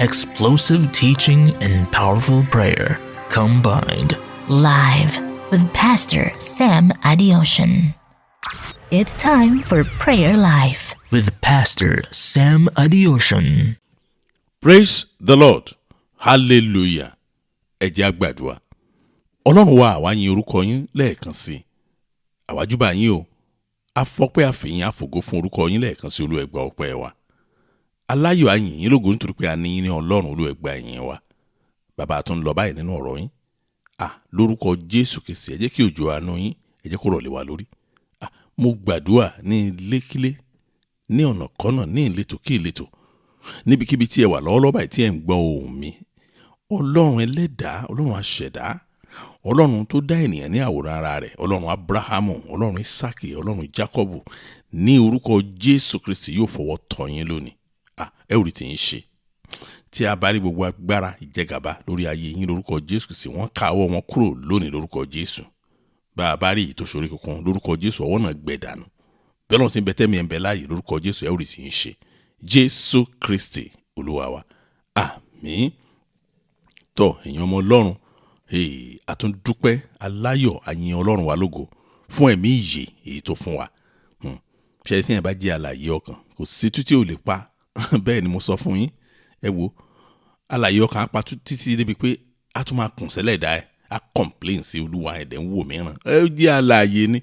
Explosive teaching and powerful prayer combined. Live with Pastor Sam Adeosun. It's time for Prayer Life. With Pastor Sam Adeosun. Praise the Lord, hallelujah. Ẹ jẹ́ á gbàdúrà. Ọlọ́run wa, àwa yin orúkọ yín lẹ́ẹ̀kan sí i. Àwa júbà yín o. Afọpẹ́, àfìyìn, àfògo fún orúkọ yín lẹ́ẹ̀kan sí. Olúwa, gba ọpẹ́ wa. Aláyọ̀, a yìn yín lógo nítorí pé a ní yín ní Ọlọ́run. Olúwa, gba ìyìn wa. Bàbá, tún lọ báyìí nínú ọ̀rọ̀ yín. À lórúkọ Jésù Kristi, ẹ jẹ́ kí òjò àánú yín, ẹ jẹ́ kó rọ̀ lé wa lórí. À mo gbàdúrà ní ilékílé, ní ọ̀nà kọ́nà, ní ìletò kí ìletò, níbikíbi tí ẹ wà lọ́wọ́lọ́wọ́ báyìí tí ẹ ń gbọ́ ohùn mi, Ọlọ́run ẹlẹ́dàá, Ọlọ́run aṣẹ̀dá, Ọlọ́run tó dá ènìyàn ní àwòrán ara rẹ̀, Ọlọ́run Abrahamu, Ọlọ́run Isaki, Ọlọ́run Jacobu, ní orúkọ Jésù Kristi, yóò fọwọ́ tọ́ yín lónìí. Ah, ẹ ò rí tí ń ṣe. Tí a bá rí gbogbo agbára ìjẹgàba lórí ayé yín, lórúkọ Jésù Kristi, wọ́n ká ọwọ́ wọn kúrò lónìí lórúkọ Jésù. Bá a bá rí èyí tó ṣorí kunkun, lórúkọ Jésù, ọwọ́ náà gbẹ dànù. Bẹ́ẹ̀ lọ́run ti ń bẹ, tẹ́mi ẹ̀ ń bẹ láàyè, lórúkọ Jésù, ẹ ò rí tí ń ṣe. Jésù Kristi Olúwa wa, àmín. Tọ́ èèyàn ọmọ Ọlọ́run, a tún dúpẹ́ aláyọ̀, a yìn Ọlọ́run wa lógo fún ẹ̀mí ìyè èyí tó fún wa. Ṣe tí yẹn bá jẹ́ alààyè ọkàn, kò sí tútí ò lè pa. Bẹ́ẹ̀ ni mo sọ fún yín. Ẹ wo, alààyè ọkàn á pa títí débi pé a tún máa kùn sẹ́lẹ̀ dá ẹ̀, á complain sí Olúwa, ẹ̀dẹ̀ ń wò mìíràn. Ẹ jẹ́ alààyè ni,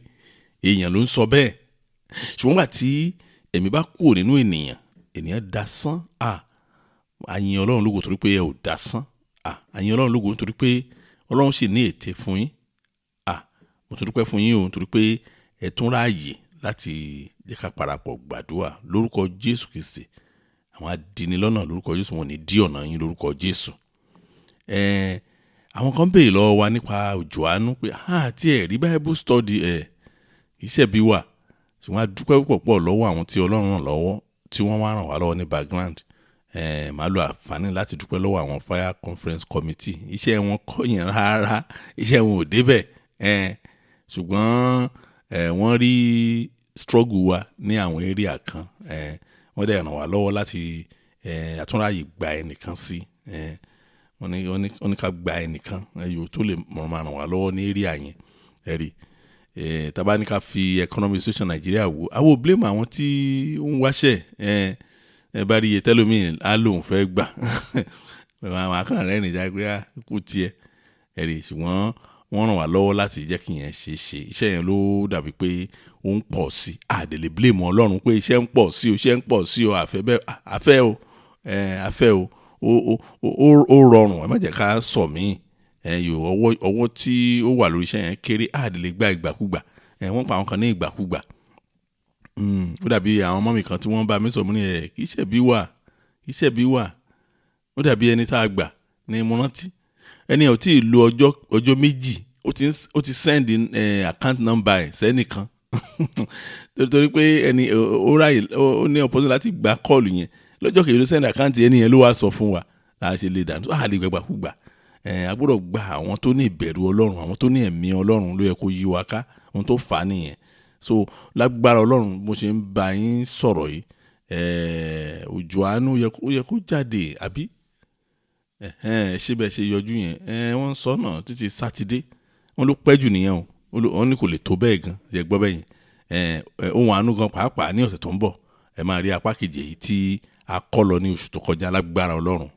èèyàn ló ń sọ bẹ́ẹ̀. Ṣùgbọ́n gbà tí ẹ̀mí bá kúrò nínú ènìyàn, ènìyàn dasán. À a yìn Ọlọ́run lógo torí pé ẹ ò dasán. À a yìn Ọlọ́run lógo nítorí pé Ọlọ́run sì ní ète fún yín. À mo tún dúpẹ́ fún yín o, nítorí pé ẹ tún ráàyè láti jẹ́ ká parapọ̀ gbàdúrà. Lórúkọ Jésù Kristi, àwọn adinilọ́nà, lórúkọ Jésù, wọn ò ní dí ọ̀nà yín lórúkọ Jésù. Àwọn kan béèrè lọ́wọ́ wa nípa òjò àánú pé àti ẹ̀ rí Bible study ẹ̀ iṣẹ́ bí wà, ṣùgbọ́n a dúpẹ́ púpọ̀ pọ̀ lọ́wọ́ àwọn tí Ọlọ́run ràn lọ́wọ́, tí wọ́n wá ràn wá lọ́wọ́ ní background. Màá lo àǹfààní láti dúpẹ́ lọ́wọ́ àwọn Fire Conference Committee. Iṣẹ́ wọn kọ́ yẹn rárá, iṣẹ́ wọn ò débẹ̀. Ṣùgbọ́n wọ́n rí struggle wa ní àwọn area kan. Wọ́n dẹ̀ ràn wá lọ́wọ́ láti àtúnráyè gba ẹnìkan sí. Wọ́n ní ká gba ẹnìkan ẹyọ tó lè mọ̀ máa ràn wá lọ́wọ́ ní area yẹn. Ẹ rí, tá bá ní ká fi economic situation Nàìjíríà wò, àwọn ò blame àwọn tí ó ń wáṣẹ́. Ẹ bá rí iye tẹ́lómi á lóun fẹ́ gbà, àwọn akànnà rẹ̀ nìjà pé á kú tiẹ̀. Ẹ rí, ṣùgbọ́n wọ́n ràn wá lọ́wọ́ láti jẹ́ kí yẹn ṣe ṣe. Iṣẹ́ yẹn ló dàbí pé ó ń pọ̀ sí. A dẹ̀ lè blame Ọlọ́run pé iṣẹ́ ń pọ̀ sí o, iṣẹ́ ń pọ̀ sí o. Àfẹ́ bẹ́ẹ̀, àfẹ́ o, àfẹ́ o. Ó rọrùn, ẹ má jẹ́ ká sọ mí. Ẹ yòó, ọwọ́ tí ó wà lórí iṣẹ́ yẹn kéré. A dẹ̀ lè gba ìgbàkúgbà. Wọ́n pa àwọn kan ní ìgbàkúgbà. Ó dàbí àwọn ọmọ mi kan tí wọ́n bá mi sọ, mo ní ẹ̀ kì í ṣe bí wà, kì í ṣe bí wà. Ó dàbí ẹni tá a gbà ní mo rántí. Ẹni ò tí ì lo ọjọ́ 2, ó ti send account number ẹ̀ sẹ́nìkan, torí pé ẹni ó ráyè, ó ní opportunity láti gba call yẹn. Lọ́jọ́ kejì ló send account. Ẹni yẹn ló wá sọ fún wa láà ṣe lè dànù. A lè gbàgbàkúgbà. A gbọ́dọ̀ gba àwọn tó ní ìbẹ̀rù Ọlọ́run, àwọn tó ní ẹ̀mí Ọlọ́run ló yẹ kó yí wa ká. Ohun tó fà á nìyẹn. So lágbára Ọlọ́run, bó ṣe ń bá yín sọ̀rọ̀ yìí, òjò àánú ó yẹ kó jáde, àbí? Ṣé bẹ́ẹ̀ ṣe yọjú yẹn? Wọ́n ń sọ náà títí Sátidé. Wọ́n ló pẹ́ jù nìyẹn o. Wọ́n ní kò lè tó bẹ́ẹ̀ gan. Ẹ gbọ́ bẹ́ẹ̀ yẹn. Ohun àánú gan pàápàá ní ọ̀sẹ̀ tó ń bọ̀. Ẹ máa rí apá kejì èyí tí a kọ́ lọ ní oṣù tó kọjá lágbára Ọlọ́run.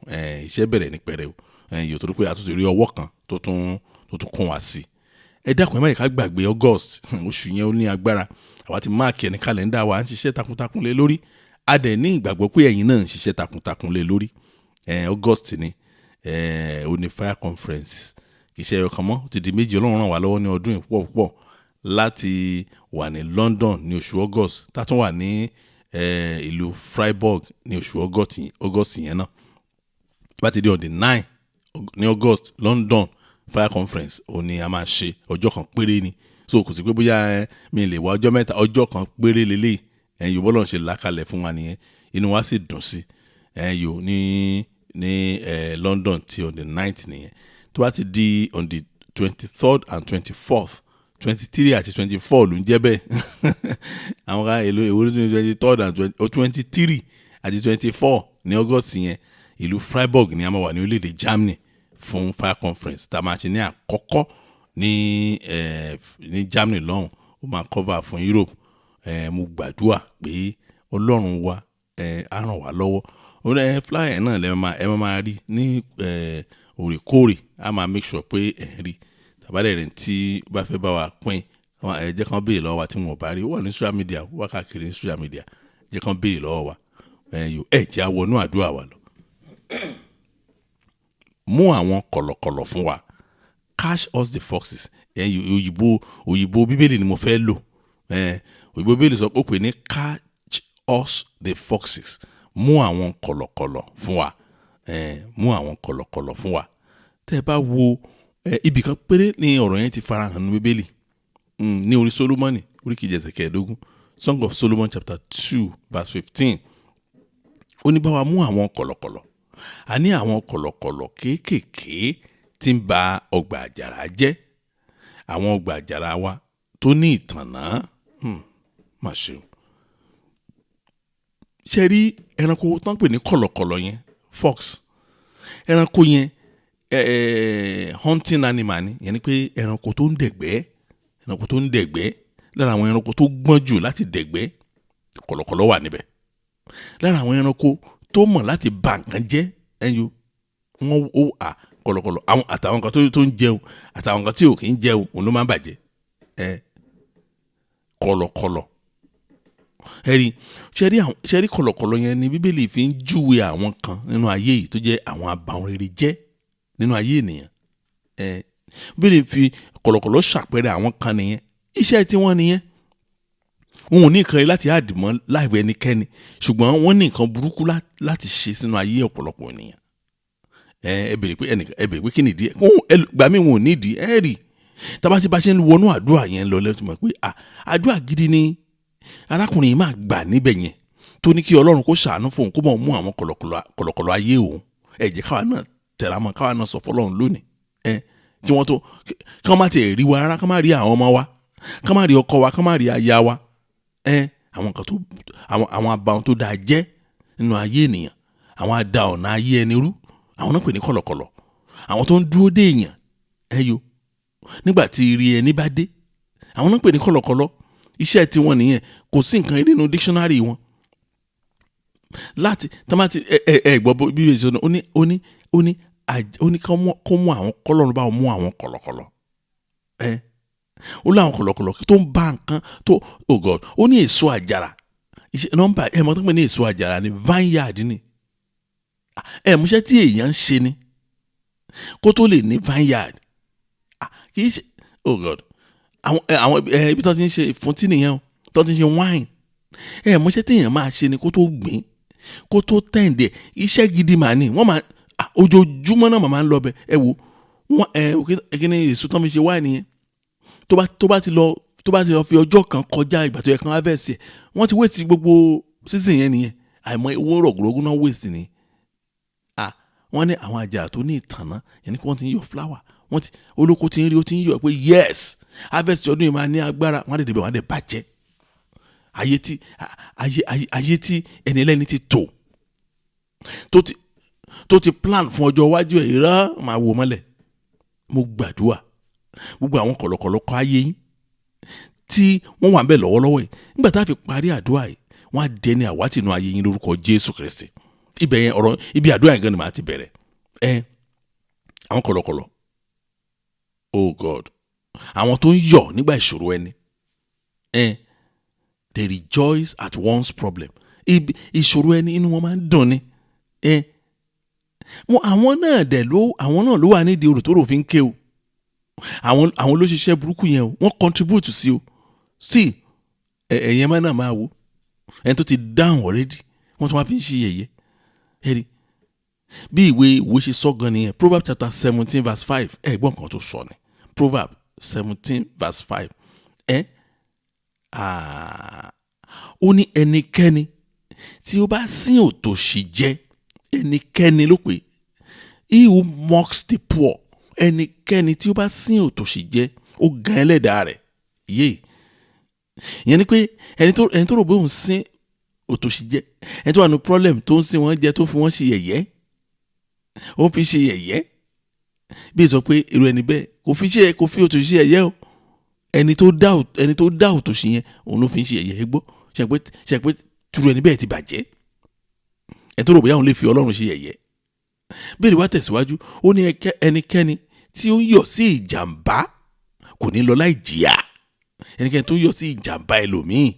Iṣẹ́ bẹ̀rẹ̀ ní pẹrẹu. Yóò torí pé a tún ti rí ọwọ́ kan tó tún kún wa sí. Ẹ dákun, ẹ má yẹ ká gbàgbé August. Oṣù yẹn ó ní agbára. Àwa ti mark ẹ̀ ní kàlẹ́ndà wa, à ń ṣiṣẹ́ takuntakun lé lórí. A dẹ̀ ní ìgbàgbọ́ pé ẹ̀yin náà ń ṣiṣẹ́ takuntakun lé lórí. August ni ó ní Fire Conference. Kì í ṣe ẹyọ kan mọ́, ó ti di 2. Ọlọ́run ràn wá lọ́wọ́ ní ọdún yìí púpọ̀ púpọ̀ láti wà ní London ní oṣù August, tá tún wà ní ìlú Freiburg ní oṣù August yẹn náà. Bá ti di on the 9 ní August, London Fire Conference, òun ni a máa ṣe. Ọjọ́ kan péré ni, so kò sí pé bóyá mi lè wá ọjọ́ 3. Ọjọ́ kan péré lélẹ́yìí. Ẹ̀yin yóò, bọ́lọ̀ ṣe làkalẹ̀ fún wa nìyẹn, inú wa sì dùn sí. Ẹ̀yin yóò ní London ti on the 9th nìyẹn. Tó bá ti di on the 23rd and 24th, 23 àti 24 ló ń jẹ́ bẹ́ẹ̀. Àwọn kan èlò èwo ló tún 23rd and 23 àti 24. ní August yẹn, ìlú Freiburg ni a máa wà ní orílẹ̀-èdè Germany fún fire conference tá a máa ṣe ní àkọ́kọ́ ní Germany lọ́hùn. Ó máa cover fún Europe. Mo gbàdúrà pé Ọlọ́run wa á ràn wá lọ́wọ́. Ó ní flyer náà lẹ máa ẹ máa rí ní òrèkóòrè. A máa make sure pé ẹ rí tàbádẹ́ rẹ̀ tí ó bá fẹ́ bá wa pín, ẹ jẹ́ kán béèrè lọ́wọ́ wa. Tí wọn ò bá rí, ó wà ní social media, ó wà káàkiri ní social media, jẹ́ kán béèrè lọ́wọ́ wa. Ẹ jẹ́ á wọnú àdúrà wa lọ. Mú àwọn kọ̀lọ̀kọ̀lọ̀ fún wa, catch us the foxes. Òyìnbó Bíbélì ni mo fẹ́ lò. Òyìnbó Bíbélì sọ pé ó pè ní "catch us the foxes", mú àwọn kọ̀lọ̀kọ̀lọ̀ fún wa, mú àwọn kọ̀lọ̀kọ̀lọ̀ fún wa. Tẹ́ ẹ bá wo ibì kan péré ní ọ̀rọ̀ yẹn ti farahàn ní Bíbélì, ní orí Solomoni, orí 2 ẹsẹ̀ 15, Song of Solomon chapter 2 verse 15. Ó ní bá wa mú àwọn kọ̀lọ̀kọ̀lọ̀, a ní àwọn kọ̀lọ̀kọ̀lọ̀ kéékèèké tí ń ba ọgbà àjàrà jẹ́, àwọn ọgbà àjàrà wa tó ní ìtànná. Má ṣe o. Ṣe rí ẹranko tó ń pè ní kọ̀lọ̀kọ̀lọ̀ yẹn, fox, ẹranko yẹn hunting animal ni. Yẹn ni pé ẹranko tó ń dẹ̀gbẹ́, ẹranko tó ń dẹ̀gbẹ́. Lára àwọn ẹranko tó gbọ́n jù láti dẹ̀gbẹ́, kọ̀lọ̀kọ̀lọ̀ wà níbẹ̀. Lára àwọn ẹranko tó mọ̀ láti bà nǹkan jẹ́ ẹ̀yọ wọn ó à kọ̀lọ̀kọ̀lọ̀. Àwọn àtàwọn kan tó ń jẹun, àtàwọn kan tí ò kì í jẹun, òun ló máa ń bàjẹ́ ẹ kọ̀lọ̀kọ̀lọ̀. Ẹ̀rí ṣẹ́rí kọ̀lọ̀kọ̀lọ̀ yẹn ni Bíbélì fi ń júwe àwọn kan nínú ayé yìí tó jẹ́ àwọn abàwọn rere jẹ́ nínú ayé ènìyàn. Ẹ Bíbélì fi kọ̀lọ̀kọ̀lọ̀ ṣàpẹẹrẹ àwọn kan nìyẹn. Iṣẹ́ tí wọ́n nìyẹn, wọn ò ní nǹkan láti àdìmọ́ láìpẹ́ ẹnikẹ́ni, ṣùgbọ́n wọ́n ní nǹkan burúkú láti ṣe sínú ayé ọ̀pọ̀lọpọ̀ ènìyàn. Ẹ bèrè pé ẹnìkan, ẹ bèrè pé kí nìdí ẹ gbà mí, wọn ò nídìí. Ẹ rí tábà tí bá ṣe ń wọnú àdúrà yẹn lọ lẹ́tọ̀ mọ̀ pé àdúrà gidi ni arákùnrin yìí máa gbà níbẹ̀ yẹn, tó ní kí Ọlọ́run kó ṣàánú fóun, kó mọ̀ mú àwọn kọ̀lọ̀kọ̀lọ̀ ayé òun. Ẹ jẹ́ káwa náà tẹ̀ra mọ́, káwa náà sọ fọlọ́run lónìí ẹ kí wọ́n tó kí wọ́n má tiẹ̀ rí wa rárá, kí wọ́n má rí àwọn ọmọ wa, kí wọ́n má rí ọkọ wa, kí wọ́n má rí aya wa. Ẹ àwọn nǹkan tó àwọn abàwọn tó dáa jẹ́ nínú ayé ènìyàn, àwọn ada ọ̀nà ayé ẹni rú, àwọn náà pè ní kọ̀lọ̀kọ̀lọ̀, àwọn tó ń dúró dé èèyàn ẹ yo nígbà tí rí ẹni bá dé, àwọn náà pè ní kọ̀lọ̀kọ̀lọ̀. Iṣẹ́ tiwọn nìyẹn. Kò sí nǹkan nínú dictionary wọn láti tamati. Ẹ gbọ́ bí bíbélì sọ, ó ní kó mú àwọn kọlọ́run bá mú àwọn kọ̀lọ̀kọ̀lọ̀. Ẹ ó láwọn kọ̀lọ̀kọ̀lọ̀ tó ń bá nǹkan tó, oh God, ó ní èso àjàrà nọ́mbà. Ẹ mọ̀ tó ń pè ní èso àjàrà ní vineyard ni. Ẹ mọṣẹ́ tí èèyàn ń ṣe ni kó tó lè ní vineyard. Kì í ṣe, oh God, àwọn ibi tó ti ń ṣe ìfúntí nìyẹn o, tó ti ń ṣe wine. Ẹ mọṣẹ́ tí èèyàn máa ṣe ni kó tó gbìn, kó tó tẹ̀ǹdẹ̀. Iṣẹ́ gidi màá ní wọ́n máa ojoojúmọ́ náà màá ń lọ bẹ. Ẹ wo wọ́n ẹ kí ni èso tó ń fi ṣe wine yẹn, tó bá ti lọ fi ọjọ́ kan kọjá ìgbà tó yẹ kán harvest ẹ̀, wọ́n ti waste gbogbo season yẹn nìyẹn. Àìmọ̀ owó rọ̀gùrọ̀gù náà waste ni. Wọ́n ní àwọn àjàrà tó ní ìtànná yẹn ni kí wọ́n ti ń yọ flower, wọ́n ti olóko ti ń rí, ó ti ń yọ pé yes, harvest ọdún yìí máa ní agbára. Wọ́n á dẹ̀ débẹ̀, wọ́n á dẹ̀ bàjẹ́. Ayé tí ẹni ẹlẹ́ni ti tò, tó ti plan fún ọjọ́ iwájú ẹ̀, ìrọ́ máa wò mọ́lẹ̀. Mo gbàdúrà, gbogbo àwọn kọ̀lọ̀kọ̀lọ̀ kọ́ ayé yín tí wọ́n wà ń bẹ̀ lọ́wọ́lọ́wọ́ yìí, nígbà tá a fi parí àdúrà yìí, wọ́n á dẹni àwátì inú ayé yín lórúkọ Jésù Kristi. Ibẹ̀ yẹn, ọ̀rọ̀ ibi àdúrà yẹn gan ni màá ti bẹ̀rẹ̀. Ẹ àwọn kọ̀lọ̀kọ̀lọ̀, oh God, àwọn tó ń yọ̀ nígbà ìṣòro ẹni, ẹ they rejoice at one's problem. Ibi ìṣòro ẹni, inú wọn máa ń dùn ni. Ẹ wọn àwọn náà dẹ̀ ló, àwọn náà ló wà nídìí orò tó rò fi ń ké o. Àwọn ló ṣiṣẹ́ burúkú yẹn o, wọ́n contribute sí o sí. Ẹ̀yẹn máa náà máa wo ẹni tó ti down already, wọ́n tún wá fi ń ṣe yẹ̀yẹ́. Ẹ̀rí bí ìwé ṣe sọ gan nìyẹn, Proverbs chapter 17 verse 5. Ẹ gbọ́n kan tó sọ ni, Proverbs 17 verse 5. Ẹ ó ní ẹnikẹ́ni tí ó bá sín òtòṣì jẹ, ẹnikẹ́ni ló pè, he who mocks the poor, ẹnikẹ́ni tí ó bá sín òtòṣì jẹ, ó gan ẹlẹ́dàá rẹ̀ yé. Ìyẹn ni pé ẹni tó rò pé òun sín òtòṣì jẹ, ẹni tó wà ní problem tó ń sìn wọ́n jẹ, tó fi wọ́n ṣe yẹ̀yẹ́, ó fi ṣe yẹ̀yẹ́. Bí sọ pé irú ẹni bẹ́ẹ̀ kò fi òtòṣì ṣe yẹ̀yẹ́ o. Ẹni tó dá òtòṣì yẹn òun ló fi ń ṣe yẹ̀yẹ́. Gbọ́ ṣe pé turu ẹni bẹ́ẹ̀ ti bàjẹ́. Ẹ tó rò bóyá òun lè fi Ọlọ́run ṣe yẹ̀yẹ́. Bẹ́ẹ̀ ni wá tẹ̀síwájú, ó ní ẹnikẹ́ni tí ó ń yọ̀ sí ìjàmbá kò ní lọ láì jìyà. Ẹnikẹ́ni tó ń yọ̀ sí ìjàmbá ẹlòmíì,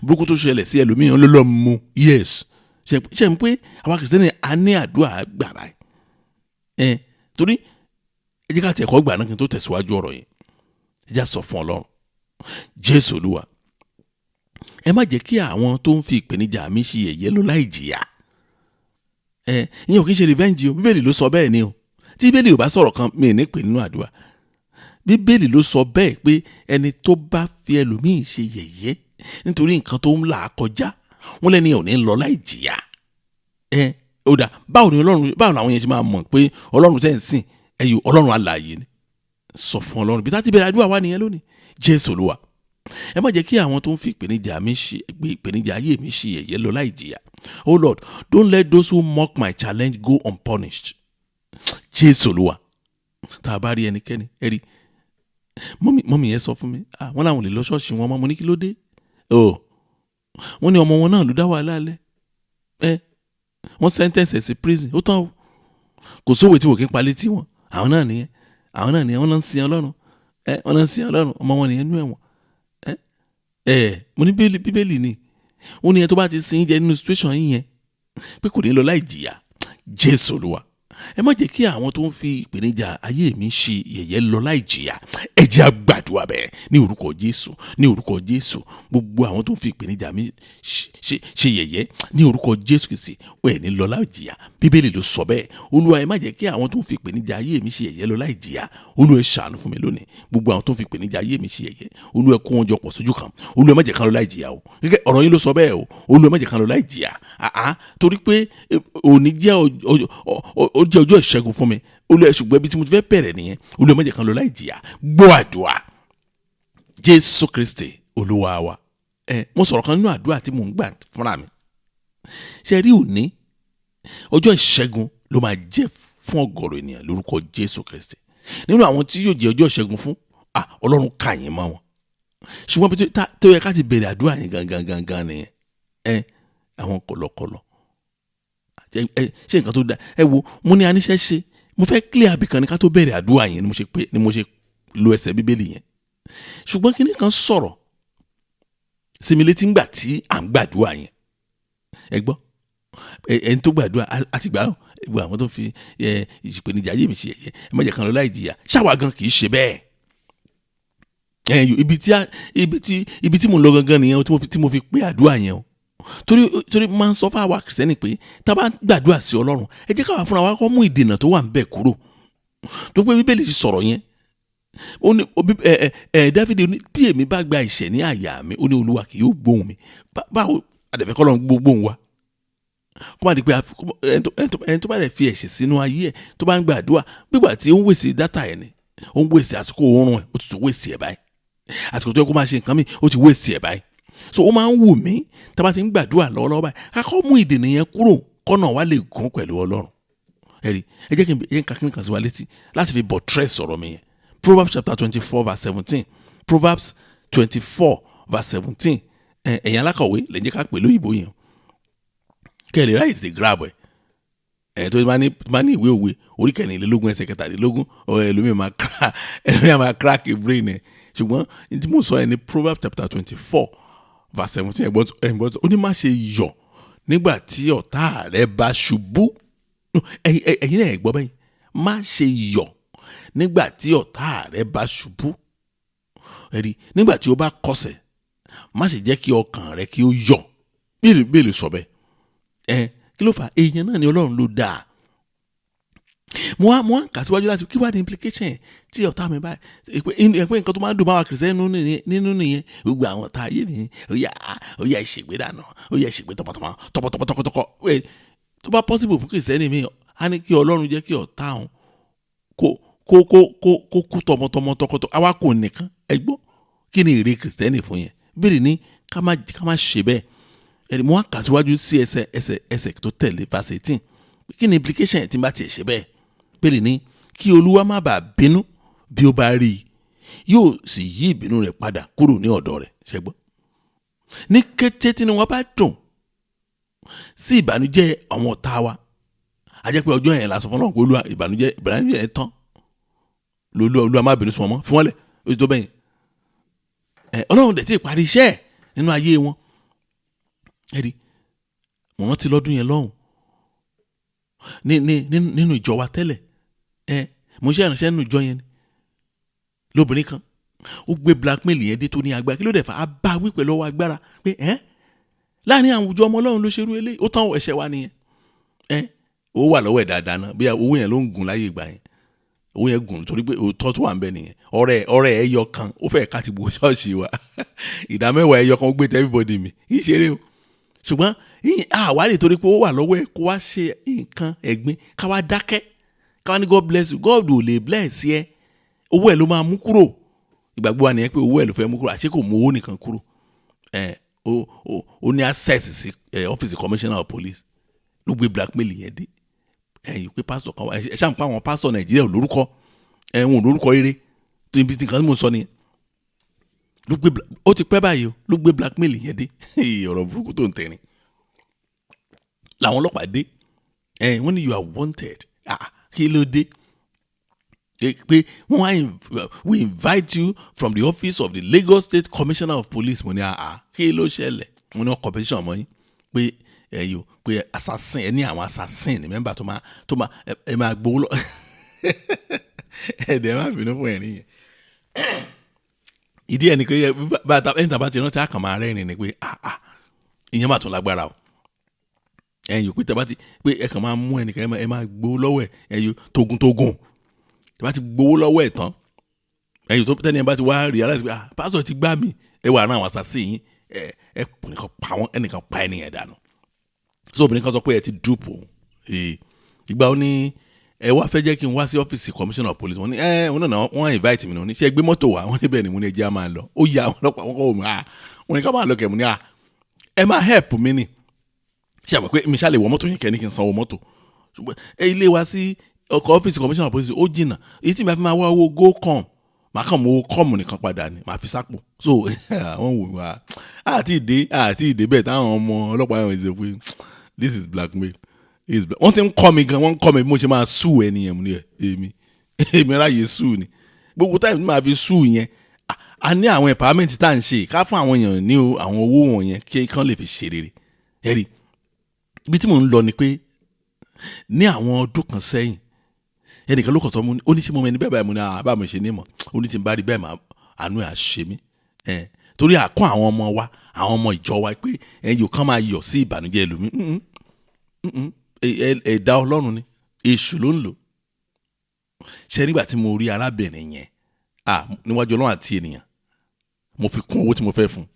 burúkú tó ṣẹlẹ̀ sí ẹlòmíì ló lọ mú. Yes, ṣe ń pé àwa Kìrìsìtẹ́nì a ní àdúrà gbà báyìí. Ẹ torí ẹ jẹ́ ká tẹ̀ ẹ̀kọ́ gbà náà kí n tó tẹ̀síwájú ọ̀rọ̀ yẹn. Ẹ jẹ́ sọ fún Ọlọ́run, Jésù Olúwa, ẹ má jẹ́ kí àwọn tó ń fi ìpèníjà mi ṣe yẹ̀yẹ́ lọ láì jìyà. Ẹ ìyẹn ò kí ń ṣe revenge o, Bíbélì ló sọ bẹ́ẹ̀ ni o. Tí Bíbélì ò bá sọ̀rọ̀ kan mi ní pè nínú àdúrà. Bíbélì ló sọ bẹ́ẹ̀ pé ẹni tó bá fi ẹlòmíì ṣe yẹ̀yẹ́ nítorí nǹkan tó ń là á kọjá, wọ́n lẹ́ni ò ní lọ láì jìyà. Ẹ ó dà, báwo ni Ọlọ́run, báwo làwọn yẹn ṣe máa mọ̀ pé Ọlọ́run tẹ́ ń sìn ẹ̀yọ Ọlọ́run alààyè ni? Sọ fún Ọlọ́run bí tá ti bẹ̀rẹ̀ àdúrà wa nìyẹn lónìí. Jésù Olúwa, ẹ má jẹ́ kí àwọn tó ń fi ìpèníjà mi ṣe ìpèníjà ayé mi ṣe yẹ̀yẹ́ lọ láì jìyà. Oh Lord, don't let those who mock my challenge go unpunished. Jésù Olúwa, tá a bá rí ẹnikẹ́ni, ẹ rí mọ́mì yẹn sọ fún mi, wọ́n làwọn lè lọ ṣọ́ọ̀ṣì wọn mọ́. Mo ní kí ló dé? Oh, wọ́n ní ọmọ wọn náà ló dá wàhálà lẹ̀. Ẹ wọ́n sentence ẹ̀ sí prison, ó tán o. Kò sówó tí wò kí n pa létí wọn. Àwọn náà nìyẹn, wọ́n náà ń sin Ọlọ́run. Ẹ wọ́n náà ń sin Ọlọ́run, ọmọ wọn nìyẹn nú ẹ̀wọ̀n. Ẹ mo ní Bíbélì ni ó ní ẹ tó bá ti sin jẹ nínú situation yìí yẹn pé kò ní lọ láì jìyà. Jésù Olúwa, ẹ má jẹ́ kí àwọn tó ń fi ìpèníjà ayé mi ṣe yẹ̀yẹ́ lọ láì jìyà. Ẹ jẹ́ á gbàdúrà bẹ́ẹ̀ ní orúkọ Jésù, ní orúkọ Jésù. Gbogbo àwọn tó ń fi ìpèníjà mi ṣe yẹ̀yẹ́ ní orúkọ Jésù Kristi, ó ẹ̀ ní lọ láì jìyà. Bíbélì ló sọ bẹ́ẹ̀. Olúwa, ẹ má jẹ́ kí àwọn tó ń fi ìpèníjà ayé mi ṣe yẹ̀yẹ́ lọ láì jìyà. Olúwa, ẹ ṣàánú fún mi lónìí. Gbogbo àwọn tó ń fi ìpèníjà ayé mi ṣe yẹ̀yẹ́, Olúwa, ẹ kó wọn jọ pọ̀ sójú kan. Olúwa, ẹ má jẹ́ kán lọ láì jìyà o. Gẹ́gẹ́ ọ̀rọ̀ yín ló sọ bẹ́ẹ̀ o. Olúwa, ẹ má jẹ́ kán lọ láì jìyà. Àá torí pé òní jẹ́ ọjọ́ ìṣẹ́gun fún mi. Olúwa, ṣùgbọ́n ibi tí mo ti fẹ́ bẹ̀rẹ̀ nìyẹn. Olúwa, má jẹ́ kán lọ láì jìyà. Gbọ́ àdúrà, Jésù Kristi Olúwa wa. Ẹ mo sọ̀rọ̀ kan nínú àdúrà tí mò ń gbà fúnra mi. Ṣe rí òní ọjọ́ ìṣẹ́gun ló máa jẹ́ fún ọ̀gọ̀rọ̀ ènìyàn lórúkọ Jésù Kristi. Nínú àwọn tí yóò jẹ́ ọjọ́ ìṣẹ́gun fún, Ọlọ́run kà yín mọ́ wọn. Ṣùgbọ́n bí tó yẹ ká ti bẹ̀rẹ̀ àdúrà yẹn gangan gangan nìyẹn. Ẹ àwọn kọ̀lọ̀kọ̀lọ̀ ṣe nǹkan tó da. Ẹ wo, mo ní aníṣẹ́ ṣe, mo fẹ́ clear abìkan ní ká tó bẹ̀rẹ̀ àdúrà yẹn ni mo ṣe pé ni mo ṣe lo ẹsẹ̀ Bíbélì yẹn. Ṣùgbọ́n kíní kan sọ̀rọ̀ sí mi létí ńgbà tí à ń gbàdúrà yẹn. Ẹ gbọ́, ẹni tó gbàdúrà àti gbà gbọ́ àwọn tó fi ìpèníjà ayé mi ṣe yẹ̀yẹ́, ẹ má jẹ́ kán lọ láì jìyà. Ṣáwa gan kì í ṣe bẹ́ẹ̀. Ibi tí mo lọ gangan nìyẹn tí mo fi pé àdúrà yẹn o. Torí máa ń sọ fún àwa Kìrìsìtẹ́nì pé tá a bá gbàdúrà sí Ọlọ́run, ẹ jẹ́ káwa fúnra wa kọ́ mú ìdènà tó wà ń bẹ̀ kúrò. Tó pé Bíbélì ti sọ̀rọ̀ yẹn. Ó ní Dáfídì ní bí èmi bá gba ìṣẹ̀ ní àyà mi, ó ní Olúwa kì yóò gbóhùn mi. Báwo àdẹ̀fẹ́ kọ́ lọ́n gbóhùn wa? Kó má di pé ẹni tó bá rẹ̀ fi ẹ̀ṣẹ̀ sínú ayé ẹ̀ tó bá ń gbàdúrà, gbígbà tí ó ń wèsì dátà ẹ̀ ni, ó ń wèsì àsìkò oorun ẹ̀, ó ti tún wèsì ẹ̀ báyìí. Àsìkò tó yẹ kó máa ṣe nǹkan mi, ó ti wèsì ẹ̀ báyìí. So ó máa ń wù mí tá a bá ti ń gbàdúrà lọ́wọ́lọ́wọ́ báyìí, ká kọ́ mú ìdènà yẹn kúrò kọ́nà wa lè gún pẹ̀lú Ọlọ́run. Ẹ rí, ẹ jẹ́ kí n ka kíni kan sí wa létí láti fi buttress ọ̀rọ̀ mi yẹn. Proverbs chapter 24 verse 17. Proverbs 24 verse 17. Ẹ̀yin alákọ̀wé lè jẹ́ ká pè lóyìnbó yẹn. Kẹ́ ẹ lè ráyè sí grab ẹ̀. Ẹ̀ tó máa ní ìwé òwe orí 24 ẹsẹ̀ 23, ẹlòmíì máa crack brain ẹ̀. Ṣùgbọ́n tí mo sọ ẹ ní Proverbs chapter 24 verse 17, ẹ̀gbọ́n ó ní má ṣe yọ̀ nígbà tí ọ̀tá rẹ bá ṣubú. Ẹ̀yin náà ẹ gbọ́ bẹ́yìn. Má ṣe yọ̀ nígbà tí ọ̀tá rẹ bá ṣubú. Ẹ̀rí, nígbà tí ó bá kọsẹ̀, má ṣe jẹ́ kí ọkàn rẹ kí ó yọ̀. Bíbélì sọ bẹ́ẹ̀. Ẹ kí ló fà? Èèyàn náà ni Ọlọ́run ló dáa. Mo wá ń kà síwájú láti kí wá ní implication tí ọ̀tá mi báyìí. Ẹ pé nǹkan tó máa ń dùn máa wà Kìrìsìtẹ́nì nínú nìyẹn. Gbogbo àwọn ọ̀tá ayé nìyẹn. Ó yá ìṣègbè dànù, ó yá ìṣègbè tọmọtọmọ tọkọtọkọtọkọ. Tó bá possible fún Kìrìsìtẹ́nì mi, á ní kí Ọlọ́run jẹ́ kí ọ̀tá òun kó kú tọmọtọmọ tọkọtọ. Àwa kò nìkan. Ẹ gbọ́, kí ni èrè Kìrìsìtẹ́nì fún yẹn? Bíbélì ní ká má ṣe bẹ́ẹ̀. Ẹ̀rí mo wá kà síwájú sí ẹsẹ̀ tó tẹ̀lé, verse 18. Kí ni implication ẹ̀ tí n bá tiẹ̀ ṣe bẹ́ẹ̀? Bẹ́ẹ̀ ni, kí Olúwa má bàa bínú bí ó bá rí i, yóò sì yí ìbínú rẹ̀ padà kúrò ní ọ̀dọ̀ rẹ̀. Ṣẹ́gbọ́n, ní kété tí wọ́n bá dùn sí ìbànújẹ́ àwọn ọ̀tá wa, a jẹ́ pé ọjọ́ yẹn la sọ fún Ọlọ́run pé Olúwa, ìbànújẹ́ yẹn tán, Olúwa má bínú sí wọn mọ́, fún wọn lẹ̀, ó ti tó bẹ́yìn. Ọlọ́run dẹ̀ ti parí iṣẹ́ ẹ̀ nínú ayé wọn. Ẹ̀rí mo rántí lọ́dún yẹn lọ́hùn ní ní nínú ìjọ wa tẹ́lẹ̀, mo ṣe ìránṣẹ́ nínú ìjọ yẹn ni lóbìnrin kan ó gbé blackmail yẹn dé tó ní agbára. Kí ló dẹ̀ fà á? Bá wí pẹ̀lú ọwọ́ agbára pé láàrin àwùjọ ọmọ Ọlọ́run ló ṣerú eléyìí, ó tán, ẹ̀ṣẹ̀ wa nìyẹn. Owó wà lọ́wọ́ ẹ̀ dáadáa náà, bí owó yẹn ló ń gùn láyé ìgbà yẹn, owó yẹn gùn torí pé òótọ́ tó wà ń bẹ nìyẹn. Ọ̀rẹ́ ẹyọ kan ó fẹ́ ká ti bo ṣọ́ọ̀ṣì wa, 10% ẹyọ kan ó gbé tẹ everybody mi, kì í ṣeré o. Ṣùgbọ́n àwa lè torí pé ó wà lọ́wọ́ ẹ̀ kó wá ṣe nǹkan ẹ̀gbin, ká wá dákẹ́, ká wá ní God bless you. God ò lè bless yẹ, owó ẹ̀ ló máa mú kúrò. Ìgbàgbọ́ wa nìyẹn pé owó ẹ̀ ló fẹ́ mú kúrò, àṣé kò mú owó nìkan kúrò. Ó ní access sí ọ́fíìsì commissioner of police, ló gbé blackmail yẹn dé ẹ̀yìn pé pásítọ̀ kan wá. Ẹ ṣáà ń pa àwọn pásítọ̀ Nàìjíríà ò lórúkọ, ẹ̀wọ̀n lórúkọ rere tó ibi tí nǹkan tí mò ń sọ nìyẹn. Ló gbé, ó ti pẹ́ báyìí o, ló gbé blackmail yẹn dé, ọ̀rọ̀ burúkú tó ń tẹ̀rín làwọn ọlọ́pàá dé. Wọ́n ní, "You are wanted." Ah, kí ló dé? Pé wọ́n wá, "We invite you from the office of the Lagos State Commissioner of Police." Mo ní, "Ah, kí ló ṣẹlẹ̀?" Wọ́n ní wọ́n competition mọ́ yín pé ẹ̀yọ́ pé assassin ẹ ní, àwọn assassin ní member tó máa ẹ máa gbowó lọ. Ẹ̀ẹ́dẹ̀ má bínú fún ẹ̀rín yẹn. Ìdí ẹ̀ ni pé bá ẹni tàbá ti rántí àkànmọ́ arẹ́rìn ni pé, ah ah, ìyẹn máa tún lágbára o. Ẹ̀yìn pé tàbá ti pé ẹ kàn máa mú ẹnìkan, ẹ máa gbowó lọ́wọ́ ẹ̀, ẹ̀yìn togun-togun, tàbá ti gbowó lọ́wọ́ ẹ̀ tán, ẹ̀yìn tó tẹ́ni ẹ bá ti wá realize pé, ah, pásítọ̀ ti gbá mi, ẹ wà rán àwọn assassin yín, ẹ nìkan pa wọ́n, ẹnìkan pa ẹnìyẹn dànù. So obìnrin kan sọ pé ẹ ti dupe òun. Ìgbà ó ní ẹ wá fẹ́ jẹ́ kí n wá sí ọ́fíìsì commissioner of police, wọ́n ní ẹ wọ́n náà wọ́n invite mi ní, wọ́n ní ṣé ẹ gbé mọ́tò wá? Wọ́n níbẹ̀ ni. Mo ní ẹ jẹ́ á máa lọ. Ó yà àwọn ọlọ́pàá, wọ́n kọ́ òun, ah, wọ́n ní ká máa lọ kẹ̀. Mo ní, ah, ẹ máa help mi ni. Ṣé àmọ̀ pé mi ṣáà lè wọ mọ́tò yẹn kẹ́ ní kí n sanwó mọ́tò? Ṣùgbọ́n ẹ ilé wa sí ọkọ̀ ọ́fíìsì commissioner of police ó jìnnà. Èyí tí mi fi máa wá owó go come, màá kàn mú owó come nìkan padà ni màá fi sápò. So àwọn wò wá àti ìdè bẹ́ẹ̀ táwọn ọmọ ọlọ́pàá yẹn ṣe pé this is blackmail, this is black. Wọ́n ti ń kọ́ mi gan, wọ́n ń kọ́ mi bí mo ṣe máa sue ẹni yẹn. Mo ní ẹ èmi ráyè sue ni gbogbo time tí màá fi sue yẹn. A ní àwọn empowerment tá à ń ṣe ká fún àwọn èèyàn ní àwọn owó wọ̀nyẹn kí kán lè fi ṣe rere. Ẹ rí ibi tí mò ń lọ ni pé ní àwọn ọdún kan sẹ́yìn, ẹnìkan ló kàn sọ, ó ní ṣé mo mọ ẹni bẹ́ẹ̀ báyìí? Mo ní àbá mi ṣe ní mọ̀. Ó ní tí n bá rí bẹ́ẹ̀ máa àánú ẹ̀ á ṣe mí ẹ̀, torí àkọ́ àwọn ọmọ wa, àwọn ọmọ ìjọ wa, pé ẹ̀yìn kan máa yọ̀ sí ìbànújẹ́ ẹlòmíì. Ẹ̀dá Ọlọ́run ni, èṣù ló ń lò. Ṣe nígbà tí mo rí arábìnrin yẹn, ah, níwájú Ọlọ́run àti ènìyàn, mo fi kún owó tí mo fẹ́ fún un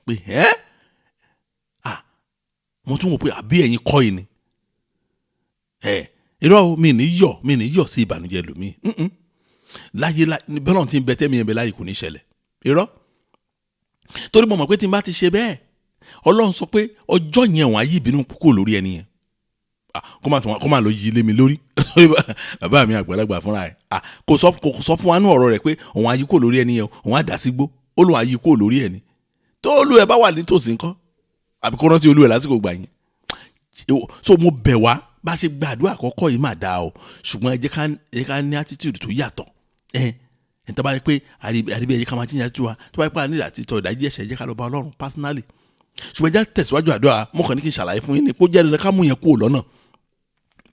pé ẹ́, ah, mo tún wò pé àbí ẹ̀yin kọ́ yìí ni ẹ̀. Irọ́, mi ní yọ̀ sí ìbànújẹ́ ẹlòmíì láyé bọ́lọ̀ tí ń bẹ tẹ́mi ẹ̀ bẹ láyé, kò ní ṣẹlẹ̀. Irọ́, torí mo mọ̀ pé tí n bá ti ṣe bẹ́ẹ̀, Ọlọ́run sọ pé ọjọ́ yẹn òun á yí ìbínú kúrò lórí ẹni yẹn. Kó má lọ yí lé mi lórí. Bàbá mi àgbàlagbà fúnra ẹ̀, kò sọ fún wa ní ọ̀rọ̀ rẹ̀ pé òun á yí kúrò lórí ẹni yẹn, òun á dà sí gbó. Ó lóun á yí kúrò lórí ẹni tó olú ẹ bá wà nítòsí ńkọ́, àbí kó rántí olú ẹ lásìkò gbà yẹn. So mo bẹ̀ wá, bá ṣe gbàdúrà àkọ́kọ́ yìí mà dáa o, ṣùgbọ́n ẹ jẹ́ ká ní attitude tó yàtọ̀. Ẹ tó bá yẹ pé àríbí, ẹ jẹ́ ká máa change attitude wa. Tó bá yẹ pé a nílò àti tọ ìdájí ẹ̀ṣẹ̀, ẹ jẹ́ ká lọ bá Ọlọ́run personally. Ṣùgbọ́n ẹ jẹ́ tẹ̀síwájú àdúrà. Mo kàn ní kí n ṣàlàyé fún yín ní pé ó jẹ́ dandan ká mú yẹn kúrò lọ́nà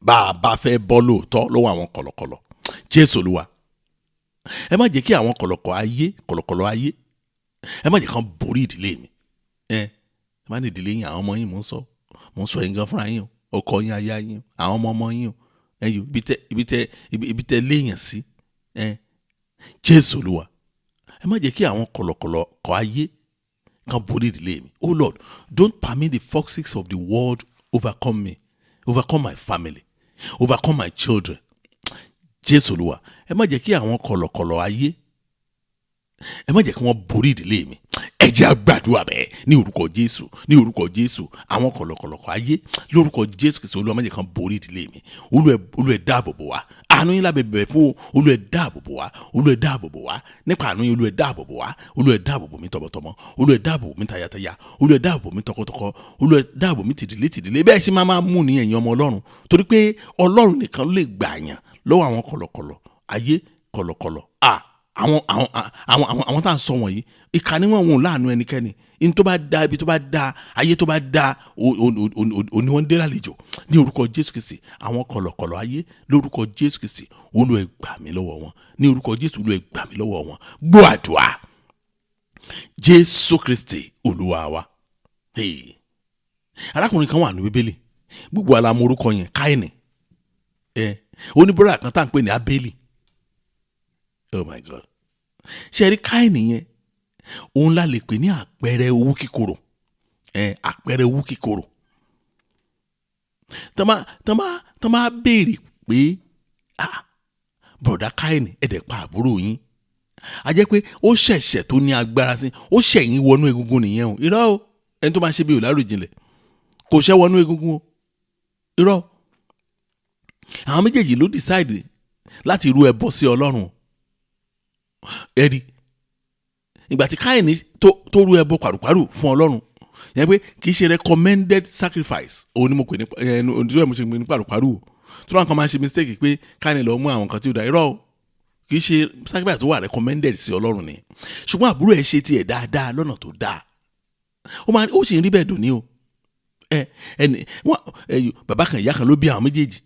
bá a bá fẹ́ bọ́ lóòótọ́ lọ́wọ́ àwọn kọ̀lọ̀kọ̀lọ̀. Jésù Olúwa, ẹ má jẹ́ kí àwọn kọ̀lọ̀kọ̀ ayé, kọ̀lọ̀kọ̀lọ̀ ayé, ẹ má jẹ́ kán borí ìdílé mi. Ẹ má ní ìdílé yín, àwọn ọmọ yín mò ń sọ yín gan fúnra yín o, ọkọ yín, aya yín o, àwọn ọmọ ọmọ yín o, ẹ yò ibi tẹ léèyàn sí ẹ. Jésù Olúwa, ẹ má jẹ́ kí àwọn kọ̀lọ̀kọ̀lọ̀ kọ̀ ayé kan borí ìdílé mi. Oh Lord, don't permit the foxes of the world overcome me, overcome my family, overcome my children. Jésù Olúwa, ẹ má jẹ́ kí àwọn kọ̀lọ̀kọ̀lọ̀ ayé, ẹ má jẹ́ kí wọ́n borí ìdílé mi. Ẹ Ẹ jẹ́ á gbàdúrà bẹ́ẹ̀ ní orúkọ Jésù, ní orúkọ Jésù. Àwọn kọ̀lọ̀kọ̀lọ̀ ayé, lórúkọ Jésù Kristi, Olúwa, má jẹ́ kán borí ìdílé mi. Olúwa, ẹ dáàbò bò wá. Àánú yín lábẹ́ bẹ̀rẹ̀ fún o. Olúwa, ẹ dáàbò bò wá. Olúwa, ẹ dáàbò bò wá nípa àánú yín. Olúwa, ẹ dáàbò bò wá. Olúwa, ẹ dáàbò bò mí tọmọtọmọ. Olúwa, ẹ dáàbò bò mí tayataya. Olúwa, ẹ dáàbò bò mí tọkọtọkọ. Olúwa, ẹ dáàbò mí tìdílé tìdílé. Bẹ́ẹ̀ ṣe máa máa mú ní ẹ̀yin ọmọ Ọlọ́run, torí pé Ọlọ́run nìkan ló lè gbà yàn lọ́wọ́ àwọn kọ̀lọ̀kọ̀lọ̀ ayé, kọ̀lọ̀kọ̀lọ̀ àwọn tá à ń sọ wọ̀nyí. Ìkà ni wọ́n, wọn ò láàánú ẹnikẹ́ni. Ní tó bá da, ibi tó bá da, ayé tó bá da òní wọn dé lálejò. Ní orúkọ Jésù Kristi, àwọn kọ̀lọ̀kọ̀lọ̀ ayé, lórúkọ Jésù Kristi, Olúwa, ẹ gbà mí lọ́wọ́ wọn. Ní orúkọ Jésù, Olúwa, ẹ gbà mí lọ́wọ́ wọn. Gbọ́ àdúrà, Jésù Kristi Olúwa wa. Hey. Arákùnrin kan wà ní Bíbélì, gbogbo alamọ orúkọ yẹn, Káìnì. Ẹ oníbúrò kan tá à ń pè ní Abélì. Oh my God! Ṣe rí Káìnì yẹn, òun la lè pè ní àpẹẹrẹ owú kíkorò. Ẹ àpẹẹrẹ owú kíkorò, tọ́ máa béèrè pé, "Ah, bọ̀dá Káìnì, ẹ dẹ̀ pa àbúrò yín," a jẹ́ pé ó ṣẹ̀ṣẹ̀ tó ní agbára sí, ó ṣẹ̀yìn wọnú egungun nìyẹn o. Irọ́ o. Ẹni tó máa ṣe bí ò láròjinlẹ̀, kò ṣẹ́ wọnú egungun o. Irọ́ o. Àwọn méjèèjì ló decide láti rú ẹbọ sí Ọlọ́run. Ẹ̀rí ìgbà tí Káyìní tó rú ẹbọ pàrùpàrù fún Ọlọ́run yẹn, pé kì í ṣe recommended sacrifice, òun ni mo pè ní ẹnu ohun tí mo ṣe ní pàrùpàrù o. Tó náà kan máa ń ṣe mistake pé Káyìní lọ mú àwọn nǹkan tí ó da. Irọ́ o, kì í ṣe sacrifice tó wà recommended sí Ọlọ́run ni. Ṣùgbọ́n àbúrò ẹ̀ ṣe tiẹ̀ dáadáa lọ́nà tó dáa. Ó máa ó sì ń rí bẹ́ẹ̀ dùn ní o. Ẹ ẹni wọn ẹ bàbá kan, ìyá kan ló bí àwọn méjèèjì.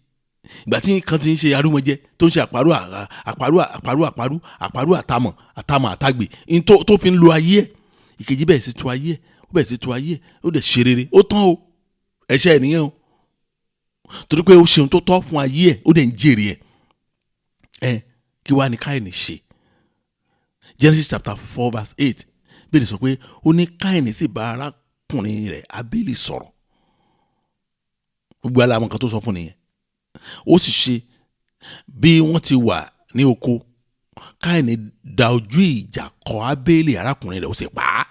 Ìgbà tí kan ti ń ṣe arúmọjẹ, tó ń ṣe àparò, àparò, àparò, àparò, àparò, àtàmọ̀, àtàmọ̀, àtàgbè ní tó fi ń lo ayé ẹ̀, ìkejì bẹ́ẹ̀ sì tu ayé ẹ̀, ó bẹ̀rẹ̀ sí tu ayé ẹ̀, ó dẹ̀ ṣe rere. Ó tán o, ẹ̀ṣẹ̀ ẹ̀ nìyẹn o, torí pé ó ṣeun tó tọ́ fún ayé ẹ̀, ó dẹ̀ ń jèrè ẹ̀. Ẹ kí wàá ní Káìní ṣe? Genesis chapter 4 verse 8 bẹ́ẹ̀ sọ pé ó ní Káìní sì bá arákùnrin rẹ̀ Ábélì sọ̀rọ̀. Gbogbo aláwọn kan tó sọ fún nìyẹn. Ó sì ṣe, bí wọ́n ti wà ní oko, Káìní da ojú ìjà kọ Ábélì arákùnrin rẹ̀, ó sì pa á.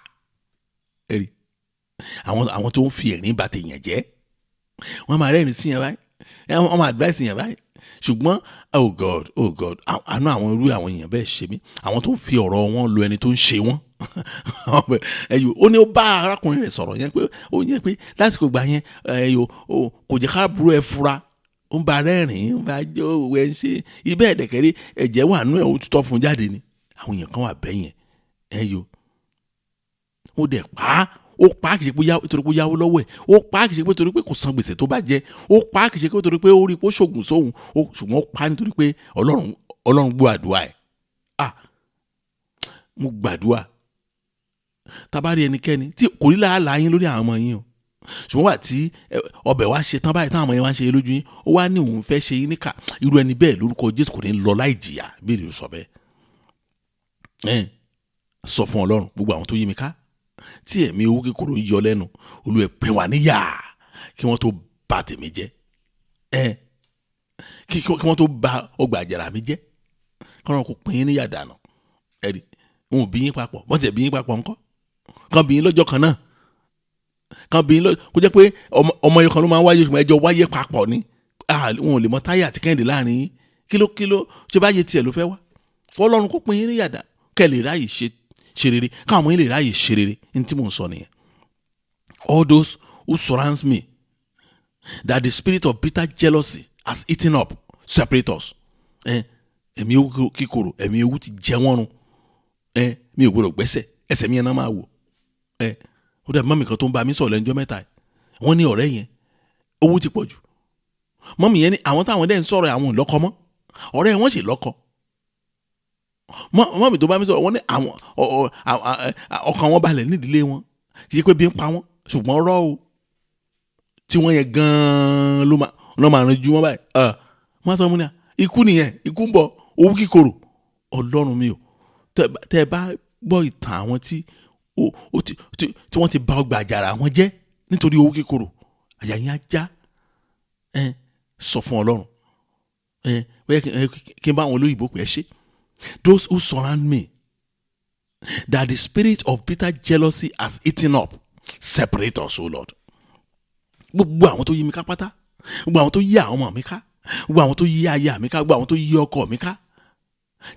Ẹ̀rí àwọn tó ń fi ẹ̀rín bà tèèyàn jẹ́, wọ́n máa rẹ́rìn sí yẹn báyìí, wọ́n máa advice yẹn báyìí, ṣùgbọ́n oh God, oh God, àánú àwọn irú àwọn èèyàn bẹ́ẹ̀ ṣe mí, àwọn tó ń fi ọ̀rọ̀ wọn lo ẹni tó ń ṣe wọ́n. Ẹyọ, ó ní ó bá arákùnrin rẹ̀ sọ̀rọ̀ yẹn pé ó yẹn pé lásìkò gbà yẹn, ẹyọ, kò jẹ́ ká burú ẹ fura, ó ń ba rẹ́rìn-ín, ń bá jó òwe ń ṣe ibẹ̀. Ẹ̀dẹ̀kẹ́rẹ́ ẹ̀jẹ̀ wà nú ẹ̀, ó tutọ́ fún jáde ni. Àwọn èèyàn kan wà bẹ́yẹn. Ẹyọ, ó dẹ̀ pa á. Ó pa á, kì í ṣe pé torí pé ó yáwó lọ́wọ́ ẹ̀. Ó pa á, kì í ṣe pé torí pé kò san gbèsè tó bá jẹ. Ó pa á, kì í ṣe pé torí pé ó rí i pé ó ṣògùn sóhun, ṣùgbọ́n ó pa á nítorí pé Ọlọ́run gbọ́ àdúrà ẹ̀. Ah, mo gbàdúrà, tá bá rí ẹnikẹ́ni tí kò rí làálàá yín lórí àwọn ọmọ yín o, ṣùgbọ́n wà tí ọbẹ̀ wá ṣe tán báyìí, táwọn ọmọ yẹn wá ń ṣe lójú yín, ó wá ní òun fẹ́ ṣe yín níkà, irú ẹni bẹ́ẹ̀, lórúkọ Jésù, kò ní lọ láì jìyà. Bí èrè sọ bẹ́ẹ̀, ẹ sọ fún Ọlọ́run, gbogbo àwọn tó yí mi ká tí ẹ̀mí owú kíkorò ń yọ lẹ́nu, Olúwa, pín wá níyà kí wọ́n tó bà tèmi jẹ́, ẹ kí wọ́n tó bà ọgbà àjàrà mi jẹ́, kí wọ́n kó pín yín níyà dànù. Ẹ̀rí wọn ò bí yín papọ̀, wọ́n ti bí yín papọ̀ ńkọ́? Kàn bí yín lọ́jọ́ kan náà, kàn bí yín lọ, kó jẹ́ pé ọmọ yẹn kan ló máa ń wáyé, ṣùgbọ́n ẹjọ́ wáyé papọ̀ ni. Wọn ò lè mọ táyà àti kẹ́hìndé láàrin yín. Kí ló ṣe bá yẹ tiẹ̀ ló fẹ́ wá fọlọ́run kó pín yín níyà dà, kẹ́ lè ráàyè ṣe rere, káwọn ọmọ yín lè ráàyè ṣe rere. Ní tí mò ń sọ nìyẹn. All those who surrounds me that the spirit of bitter jealousy has eaten up, separate us. Ẹ̀mí owú kíkorò, ẹ̀mí owú ti jẹ wọ́n run. Mi ò gbọdọ̀ gbẹ́sẹ̀, ẹsẹ̀ mi yẹn náà máa wò. Ó dàbí mummy kan tó ń bá mi sọ̀rọ̀ lẹ́njọ́ mẹ́ta yìí. Wọ́n ní ọ̀rẹ́ yẹn, owó ti pọ̀ jù. Mummy yẹn ní àwọn táwọn dẹ̀ ń sọ̀rọ̀, àwọn ò lọ́kọ mọ́, ọ̀rẹ́ wọn sì lọ́kọ. Mummy tó bá mi sọ̀rọ̀, wọ́n ní àwọn ọkàn wọn balẹ̀ nídìílé wọn, kì í ṣe pé bí ń pa wọ́n, ṣùgbọ́n rọ́ o tí wọ́n yẹn gan-an ló máa lọ́ máa ranjú wọn báyìí. Wọ́n sọ fún mi ní ikú nìyẹn, ikú ń bọ̀, owó kíkorò. Ọlọ́run mi o, tẹ́ ẹ bá gbọ́ ìtàn àwọn tí tí wọ́n ti bà ọgbà àjàrà wọn jẹ́ nítorí owó kíkorò, àyà yín á já. Ẹ sọ fún Ọlọ́run. Ẹ kí n bá àwọn olóyìnbó pè é ṣe, those who surround me. that the spirit of bitter jealousy has eaten up, separate us, O Lord. Gbogbo àwọn tó yí mi ká pátá, gbogbo àwọn tó yí àwọn ọmọ mi ká, gbogbo àwọn tó yí aya mi ká, gbogbo àwọn tó yí ọkọ mi ká,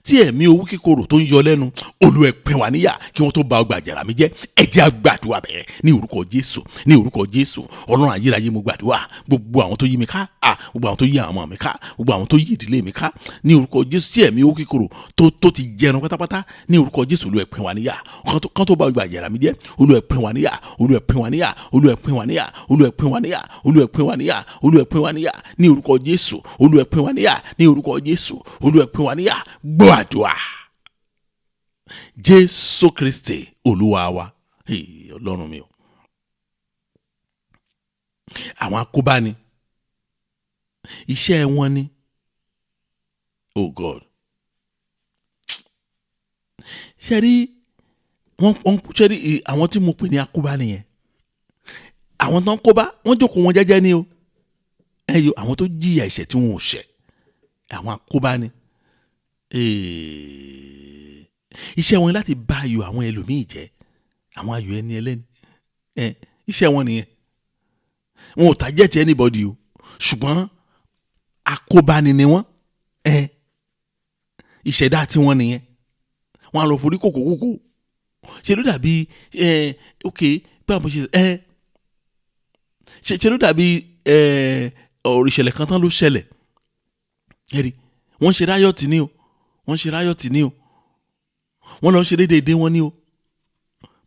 tí ẹ̀mí owú kíkorò tó ń yọ lẹ́nu, Olúwa pín wa níyà kí wọ́n tó ba ọgbà àjàrà mi jẹ́. Ẹ jẹ́ á gbàdúrà bẹ́ẹ̀ ní orúkọ Jésù, ní orúkọ Jésù. Ọlọ́run ayérayé, mo gbàdúrà, gbogbo àwọn tó yí mi ká, gbogbo àwọn tó yí àwọn ọmọ mi ká, gbogbo àwọn tó yí ìdílé mi ká, ní orúkọ Jésù, tí ẹ̀mí owú kíkorò tó ti jẹun pátápátá, ní orúkọ Jésù, Olúwa pín wa níyà kán tó ba ọgbà àjàrà mi jẹ́. Olúwa pín wa níyà, Olúwa pín wa níyà, Olúwa pín wa níyà, Olúwa pín wa níyà, Olúwa pín wa níyà, Olúwa pín wa níyà, ní orúkọ Jésù. Olúwa pín wa níyà, ní orúkọ Jésù. Olúwa pín wa níyà. Gbọ́ àdúrà, Jésù Kristi Olúwa wa. Ọlọ́run mi o, àwọn akóbáni, iṣẹ́ wọn ni. Oh God, ṣe rí wọ́n, ṣe rí àwọn tí mo pè ní akóbáni yẹn, àwọn tó ń kóbá, wọ́n jókòó wọn jẹ́jẹ́ ni o. Ẹ yo, àwọn tó jìyà ẹ̀ṣẹ̀ tí wọn ò ṣẹ̀, àwọn akóbáni, iṣẹ́ wọn láti bá ayọ̀ àwọn ẹlòmíì jẹ́, àwọn ayọ̀ ẹni ẹlẹ́ni. Iṣẹ́ wọn nìyẹn. Wọn ò target anybody o, ṣùgbọ́n akóbáni ni wọ́n. Ìṣẹ̀dá tí wọ́n nìyẹn. Wọ́n á lọ forí kòkó kòkó. Ṣe ló dàbí ok, báwo mo ṣe ṣe ló dàbí ọ̀rọ̀ ìṣẹ̀lẹ̀ kan tán ló ṣẹlẹ̀. Ẹ̀rí wọ́n ṣe riot ní o, wọ́n ṣe riot ní o, wọ́n lọ ṣe déédéé wọn ní o,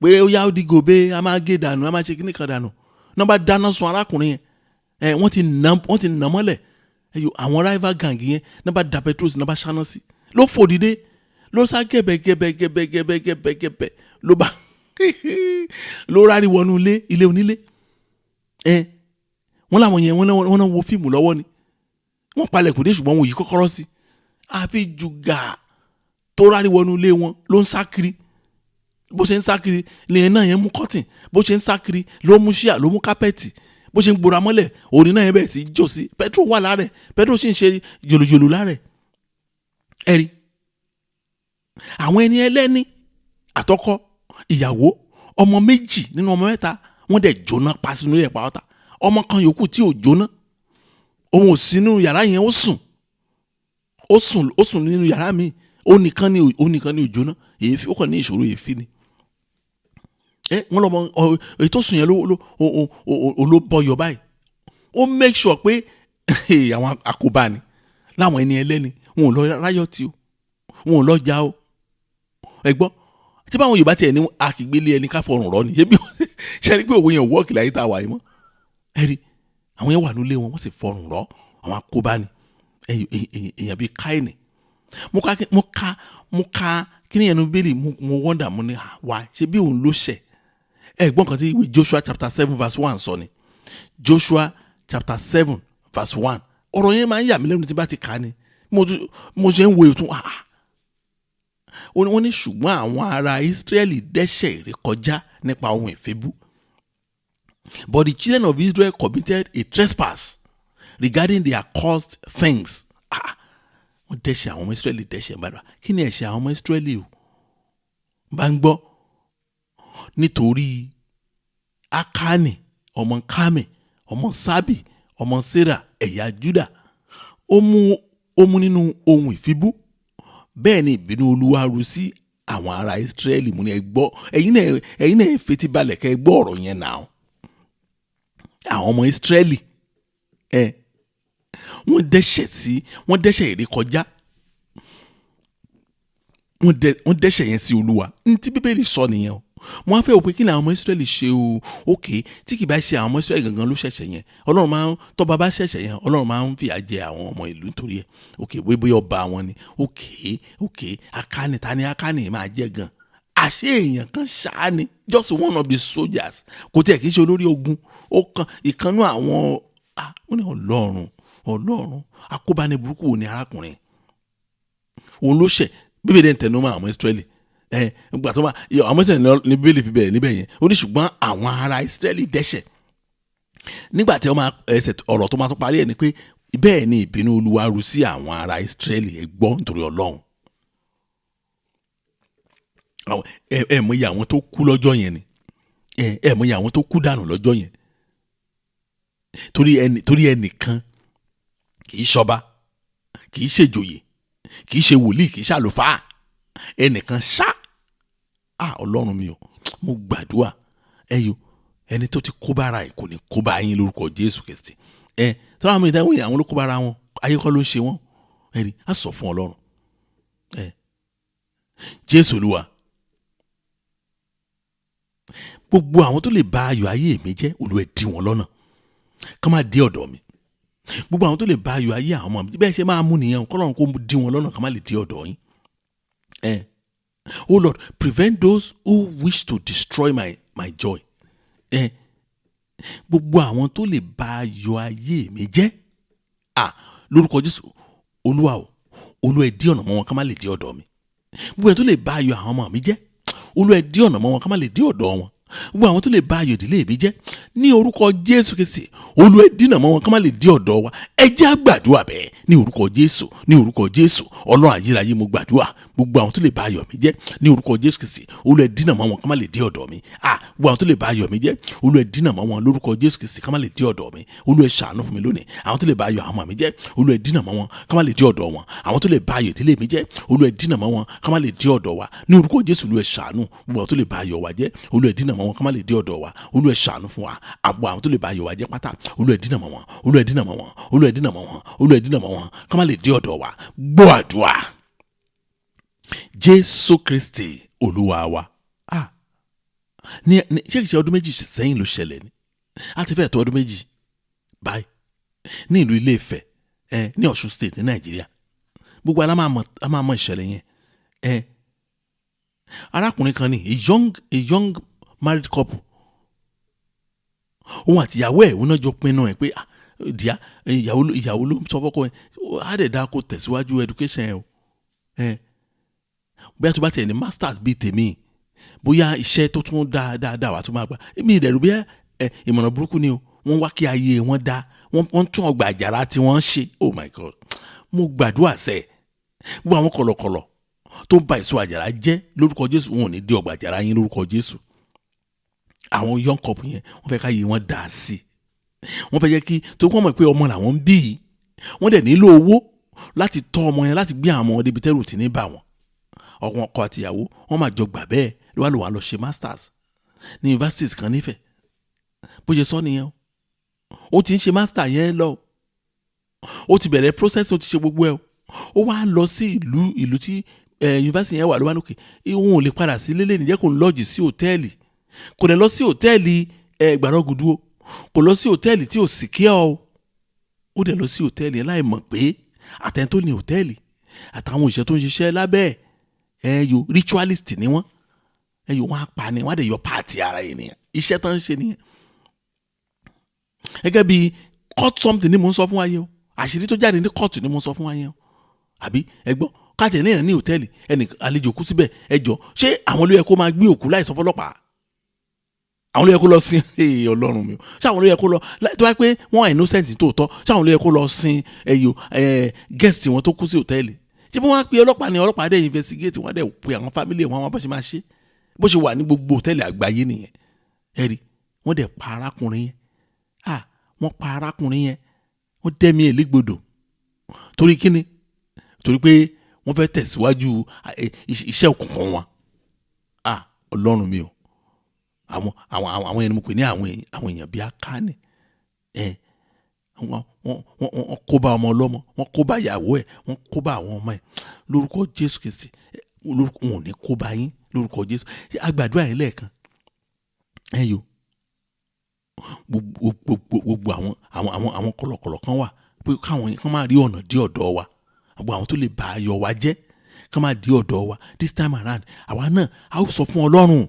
pé ó yá, ó di gòbé, a máa gé dànù, a máa ṣe kíní kan dànù náà. Bá dáná sun arákùnrin yẹn, ẹ wọ́n ti nà mọ́lẹ̀. Àwọn rival gang yẹn náà bá da petrol sí náà, bá ṣáná sí, ló fò dìde, ló sá gẹ̀bẹ̀ gẹ̀bẹ̀ gẹ̀bẹ̀ gẹ̀bẹ̀ gẹ̀bẹ̀ gẹ̀bẹ̀, ló bá ló rárí wọnú ilé, ilé onílé. Ẹ wọ́n làwọn yẹn, wọ́n náà wo fíìmù lọ́wọ́ ni. Wọ́n palẹ̀kùn dé, ṣùgbọ́n wọn ò yí kọ́kọ́rọ́ sí. Àfi jùgà tó rárí wọnú ilé wọn, ló ń sá kiri. Bó ṣe ń sá kiri lèyìn náà yẹn mú curtain, bó ṣe ń sá kiri ló mú chair, ló mú carpet, bó ṣe ń gbóra mọ́lẹ̀ òní náà yẹn bẹ̀rẹ̀ sí jò sí. Petrol wà lára ẹ̀, petrol sì ń ṣe jòlòjòlò lára ẹ̀. Ẹ rí àwọn ẹni ẹlẹ́ni, àtọkọ, ìyàwó, ọmọ méjì nínú ọmọ mẹ́ta, wọ́n dẹ̀ jóná pa sínú ilé pàápàá. Ọmọ kan yòókù tí ò jóná, òun ò sínú yàrá yẹn, ó sùn, ó sùn, ó sùn nínú yàrá mi. Ó nìkan ni ò jóná. Èéfín, ó kàn ní ìṣòro èéfín ni. Ẹ wọ́n lọ́mọ èyí tó sùn yẹn ló bọyọ̀ báyìí. Ó make sure pé àwọn àkóbá ni láwọn ẹni ẹlẹ́ni. Wọn ò lọ riot o, wọn ò lọ jà o. Ẹ gbọ́ tí báwọn Yorùbá tiẹ̀ ní akìgbélé ẹni ká fọrùn rọ ni. Ṣé bí ṣe rí pé òwe yẹn wọ́ọ̀kì láyé tá a wà yìí mọ́? Ẹ rí àwọn yẹn wà nílé wọn, wọ́n sì fọrùn rọ. Àwọn àkóbá ni, èèyàn bíi Káìnì. Mo ka kí ni ẹnu bíbélì, mo wonder, mo ní wá ṣe bí òun ló ṣẹ̀. Ẹ gbọ́n kan tí ìwé Joshua chapter 7 verse 1 sọ ni. Joshua chapter 7 verse 1. Ọ̀rọ̀ yẹn máa ń yà mí lẹ́nu tí bá ti kà á ni. Mo ṣe ń wo ètò, ah, wọ́n ní ṣùgbọ́n àwọn ará Israẹli dẹ́ṣẹ̀ ìrékọjá nípa ohun ìfibú. But the children of Israel committed a trespass regarding their accursed things. Ah, wọ́n dẹ́ṣẹ̀, àwọn ọmọ Israẹli dẹ́ṣẹ̀. Bàdà kí ni ẹ̀ṣẹ̀ àwọn ọmọ Israẹli o? Bá ń gbọ́, nítorí Akani ọmọ Kami, ọmọ Sábì, ọmọ Sera, ẹ̀yà Juda, ó mú nínú ohun ìfibú. Bẹ́ẹ̀ ni ìbínú Olúwa ru sí àwọn ará Israẹli. Mú ní ẹ gbọ́, ẹ̀yin náà fetí balẹ̀ kẹ́ ẹ gbọ́ ọ̀rọ̀ yẹn náà. Àwọn ọmọ Israẹli, ẹ wọ́n dẹ́ṣẹ̀ ìrékọjá, wọ́n dẹ́ṣẹ̀ yẹn sí Olúwa. Ní tí Bíbélì sọ nìyẹn o. Mo á fẹ́ wò pé kí ni àwọn ọmọ Israẹli ṣe o. Òkè tí kì bá ṣe àwọn ọmọ Israẹli gangan ló ṣẹ̀ṣẹ̀ yẹn, Ọlọ́run máa ń tọ́ba bá ṣẹ̀ṣẹ̀ yẹn, Ọlọ́run máa ń fìyà jẹ àwọn ọmọ ìlú nítorí ẹ̀. Òkè bóyá ọba wọn ni. Òkè Akáni, ta ni Akáni máa jẹ́ gan? Àṣé èèyàn kan ṣáá ni, just one of the soldiers, kò tiẹ̀ kì í ṣe olórí ogun. Ó kan ìkànnú àwọn. Ah, wọ́n ní Ọlọ́run, Ọlọ́run, akóbáni burúkú wo ni arákùnrin? Òun ló ṣẹ̀. Bíbélì ń tẹnu mọ́ àwọn Israẹli. Ẹ gbà tó máa àwọn Israẹli ní Bíbélì fi bẹ̀rẹ̀ níbẹ̀ yẹn. Ó ní ṣùgbọ́n àwọn ará Israẹli dẹ́ṣẹ̀. Nígbà tí wọ́n máa ẹsẹ̀ ọ̀rọ̀ tó máa tó parí ẹ̀ ni pé bẹ́ẹ̀ ni ìbínú Olúwa ru sí àwọn ará Israẹli. Ẹ gbọ́, nítorí Ọlọ́run, Ẹ mọ iye àwọn tó kú lọ́jọ́ yẹn ni. Ẹ mọ iye àwọn tó kú dànù lọ́jọ́ yẹn torí ẹnìkan, kì í ṣọba, kì í ṣèjòyè, kì í ṣe wòlíì, kì í ṣàlùfáà, ẹnìkan ṣá. Ah, Ọlọ́run mi o, mo gbàdúrà ẹ yo, ẹni tó ti kó bára ẹ kò ní kó bá yín lórúkọ Jésù Kristi. Ẹ tọ́lá àwọn ìdáwó yẹn, àwọn ló kó bára wọn, ayé kọ́ ló ń ṣe wọ́n. Ẹ rí a sọ fún Ọlọ́run ẹ, Jésù Olúwa, gbogbo àwọn tó lè ba ayọ̀ ayé mi jẹ́, Olúwa, dí wọn lọ́nà kán má dé ọ̀dọ̀ mi. Gbogbo àwọn tó lè ba ayọ̀ ayé àwọn ọmọ mi, bẹ́ẹ̀ ṣe máa mú nìyẹn, kọ́lọ́run kó dí wọn lọ́nà kán má lè dé ọ̀dọ̀ yín. Ẹ, oh Lord, prevent those who wish to destroy my joy. Ẹ, gbogbo àwọn tó lè ba ayọ̀ ayé mi jẹ́, ah, lórúkọ Jésù, Olúwa o, Olúwa, ẹ dí ọ̀nà mọ́ wọn kán má lè dé ọ̀dọ̀ mi. Gbogbo àwọn tó lè ba ayọ̀ àwọn ọmọ mi jẹ́, Olúwa, ẹ dí ọ̀nà mọ́ wọn kán má lè dé ọ̀dọ̀ wọn. Gbogbo àwọn tó lè ba ayọ̀ ìdílé mi jẹ́, ní orúkọ Jésù Kristi, Olúwa, ẹ dínà mọ́ wọn kán má lè dé ọ̀dọ̀ wa. Ẹ jẹ́ á gbàdúrà bẹ́ẹ̀ ní orúkọ Jésù, ní orúkọ Jésù. Ọlọ́run ayérayé, mo gbàdúrà, gbogbo àwọn tó lè ba ayọ̀ mi jẹ́, ní orúkọ Jésù Kristi, Olúwa, ẹ dínà mọ́ wọn kán má lè dé ọ̀dọ̀ mi. Ah, gbogbo àwọn tó lè ba ayọ̀ mi jẹ́, Olúwa, ẹ dínà mọ́ wọn lórúkọ Jésù Kristi kán má lè dé ọ̀dọ̀ mi. Olúwa, ẹ ṣàánú fún mi lónìí. Àwọn tó lè ba ayọ̀ àwọn ọmọ mi jẹ́, Olúwa, ẹ dínà mọ́ wọn kán má lè dé ọ̀dọ̀ wọn. Àwọn tó lè ba ayọ̀ ìdílé mi jẹ́, Olúwa, ẹ dínà mọ́ wọn kán má lè dé ọ̀dọ̀ wa ní orúkọ Jésù. Olúwa, ẹ ṣàánú. Gbogbo àwọn tó lè ba ayọ̀ wa jẹ́, Olúwa, ẹ dínà mọ́ wọn kán má lè dé ọ̀dọ̀ wa. Olúwa, ẹ ṣàánú fún wa. Àwọn tó lè ba ayọ̀ wa jẹ́ pátá, Olúwa, ẹ dínà mọ́ wọn. Olúwa, ẹ dínà mọ́ wọn. Olúwa, ẹ dínà mọ́ wọn. Olúwa, ẹ dínà mọ́ wọn kán má lè dé ọ̀dọ̀ wa. Gbọ́ àdúrà, Jésù Kristi Olúwa wa. Ah, ní ṣé kìí ṣe ọdún 2 sẹ́yìn ló ṣẹlẹ̀ ni? A ti fẹ́ tó ọdún 2 báyìí, ní ìlú Ilé Ifẹ̀ ẹ, ní Ọ̀ṣun State ní Nàìjíríà. Gbogbo ala a máa mọ̀ ìṣẹ̀lẹ̀ yẹn. Ẹ, arákùnrin kan ní a young married couple, òun àti ìyàwó ẹ̀, òun náà jọ pinnu ẹ̀ pé, ah, díà, ìyàwó ló sọ fọ́kọ ẹ̀, á dẹ̀ dáa kó tẹ̀síwájú education ẹ̀ o. Ẹ, bóyá tó bá tiẹ̀ ní masters bíi tèmi, bóyá iṣẹ́ tó tún dáa dáadáa wà tó máa gbà. Èmi ìdẹ̀rù bí ẹ, ìmọ̀ràn burúkú ni o. Wọ́n wá kí ayé wọn dá, wọ́n tún ọgbà àjàrà tí wọ́n ń ṣe. Oh my God, mo gbàdúrà sẹ́, gbogbo àwọn kọ̀lọ̀kọ̀lọ̀ tó ń ba èso àjàrà jẹ́, lórúkọ Jésù, wọn ò ní dé ọgbà àjàrà yín lórúkọ Jésù. Àwọn young couple yẹn, wọ́n fẹ́ ká yé wọn dà sí i, wọ́n fẹ́ jẹ́ kí tó kọ́ mọ̀ pé ọmọ làwọn ń bí yìí, wọ́n dẹ̀ nílò owó láti tọ́ ọmọ yẹn, láti gbé àwọn ọmọ débi tẹ́rù tì ní bà wọ́n. Ọkọ ọkọ àtìyàwó, wọ́n máa jọ gbà bẹ́ẹ̀ ló wá lò wá lọ ṣe masters ní universities kan nífẹ̀ẹ́. Bó ṣe sọ nìyẹn o. Ó ti ń ṣe master yẹn lọ, ó ti bẹ̀rẹ̀ process, ó ti ṣe gbogbo ẹ̀ o. Ó wá lọ sí ìlú tí university yẹn wà, ló wá lókè, òun ò lè padà sí lélẹ̀ níjẹ́, kò ń lodge sí hòtẹ́ẹ̀lì. Kò lè lọ sí hòtẹ́ẹ̀lì gbàrọ́gùdù o, kò lọ sí hòtẹ́ẹ̀lì tí ò sì kí ọ o. Ó dẹ̀ lọ sí hòtẹ́ẹ̀lì yẹn láì mọ̀ pé àtẹni tó ní hòtẹ́ẹ̀lì àtàwọn òṣìṣẹ́ tó ń ṣiṣẹ́ lábẹ́ ẹ̀ yo, ritualist ni wọ́n. Ẹ yo, wọ́n á pa ni, wọ́n á dẹ̀ yọ part ara ènìyàn. Iṣẹ́ tó ń ṣe nìyẹn. Gẹ́gẹ́ bí court something ni mo ń sọ fún wa yẹn o, àṣírí tó jáde ní court ni mo ń sọ fún wa yẹn o. Àbí ẹ gbọ́, káàtì ènìyàn ní hòtẹ́ẹ̀lì, ẹnì àlejò kú síbẹ̀, ẹ jọ, ṣé àwọn ló yẹ kó máa gbé òkú láì sọ fọlọ́pàá? Àwọn ló yẹ kó lọ sin? Ee, Ọlọ́run mi o, ṣé àwọn ló yẹ kó lọ tó bá pé wọ́n innocent tòótọ́? Ṣé àwọn ló yẹ kó lọ sin ẹyọ guest wọn tó kú sí hòtẹ́ẹ̀lì? Ṣé bí wọ́n á pe ọlọ́pàá ni? Ọlọ́pàá dẹ̀ investigate, wọ́n dẹ̀ pe àwọn family wọn, wọn bá ṣe máa ṣe. Bó ṣe wà ní gbogbo hòtẹ́ẹ̀lì àgbáyé nìyẹn. Ẹ rí, wọ́n dẹ̀ pa arákùnrin yẹn. Ah, wọ́n pa arákùnrin yẹn, wọ́n dẹ́mi ẹ̀ légbodò. Torí kíni? Torí pé wọ́n fẹ́ tẹ̀síwájú iṣẹ́ òkùnkùn wọn. Ah, Ọlọ́run mi o, àwọn yẹn ni mo pè ní àwọn èèyàn bíi akáni ẹ. Wọ́n kó bá ọmọ ọlọ́mọ, wọ́n kó bá ìyàwó ẹ̀, wọ́n kó bá àwọn ọmọ ẹ̀. Lórúkọ Jésù Kristi, lórúkọ wọn ò ní kó bá yín lórúkọ Jésù. Àgbàdo àyìn lẹ́ẹ̀kan ẹ yo, gbogbo àwọn kọ̀lọ̀kọ̀lọ̀ kan wà pé káwọn kan máa rí ọ̀nà dé ọ̀dọ̀ wa, gbogbo àwọn tó lè bà ayọ̀ wa jẹ́ kán máa dé ọ̀dọ̀ wa. This time around, àwa náà a ó sọ fún Ọlọ́run,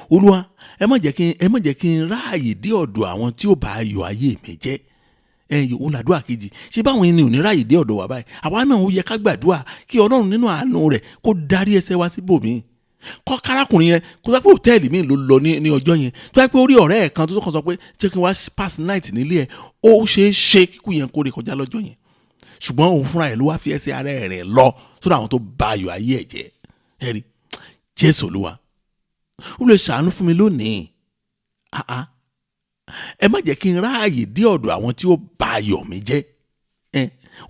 Olúwa, ẹ má jẹ́ kí n ráàyè dé ọ̀dọ̀ àwọn tí ó bà ayọ̀ ayé mi jẹ́. Ẹ òun làdúrà kejì. Ṣé báwọn ẹni ò ní ráàyè dé ọ̀dọ̀ wa báyìí? Àwa náà, ó yẹ ká gbàdúrà kí Ọlọ́run nínú àánú rẹ̀ kó darí ẹsẹ̀ wa síbòmíì. Kọ́ kárákùnrin yẹn kó sọ pé hòtẹ́ẹ̀lì mi ló lọ ní ọjọ́ yẹn, tó yẹ pé orí ọ̀rẹ́ ẹ̀ kan tó kàn sọ pé jẹ́ kí n wá pass night nílé ẹ̀, ó ṣeé ṣe kíkú yẹn kó rè kọjá lọ́jọ́ yẹn. Ṣùgbọ́n òun fúnra ẹ̀ ló wá fi ẹsẹ̀ ara ẹ̀ rìn lọ sódò àwọn tó ba ayọ̀ ayé ẹ̀ jẹ́. Ẹ rí Jésù Olúwa, Olúwa ẹ ṣàánú fún mi lónìí. Ẹ má jẹ́ kí n ráàyè dé ọ̀dọ̀ àwọn tí ó bà ayọ̀ mi jẹ́.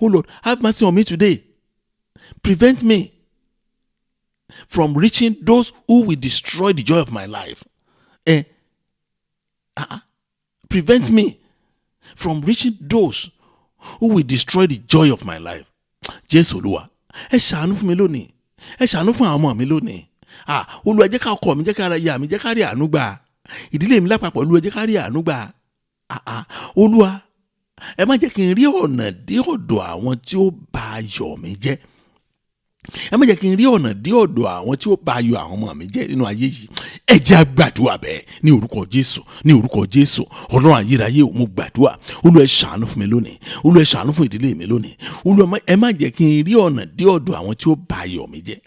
Oh Lord, have mercy on me today. Prevent me from reaching those who will destroy the joy of my life. Prevent me from reaching those who will destroy the joy of my life. Jésù Olúwa, ẹ ṣàánú fún mi lónìí. Ẹ ṣàánú fún àwọn ọmọ mi lónìí. Olúwa, jẹ́ ká ọkọ mi, jẹ́ ká aya mi, jẹ́ ká rí àánú gbà. Ìdílé mi lápapọ̀, Olúwa, jẹ́ ká rí àánú gbà. Olúwa, ẹ má jẹ́ kí n rí ọ̀nà dé ọ̀dọ̀ àwọn tí ó bà ayọ̀ mi jẹ́. Ẹ má jẹ́ kí n rí ọ̀nà dé ọ̀dọ̀ àwọn tí ó bà ayọ̀ àwọn ọmọ mi jẹ́ nínú ayé yìí. Ẹ jẹ́ á gbàdúrà bẹ́ẹ̀ ní orúkọ Jésù, ní orúkọ Jésù. Ọlọ́run ayérayé, mo gbàdúrà. Olúwa, ẹ ṣàánú fún mi lónìí. Olúwa, ẹ ṣàánú fún ìdílé mi lónìí. Olúwa, ẹ má jẹ́ kí n rí ọ̀nà dé ọ̀dọ̀ àwọn tí ó bà ayọ̀ mi jẹ́.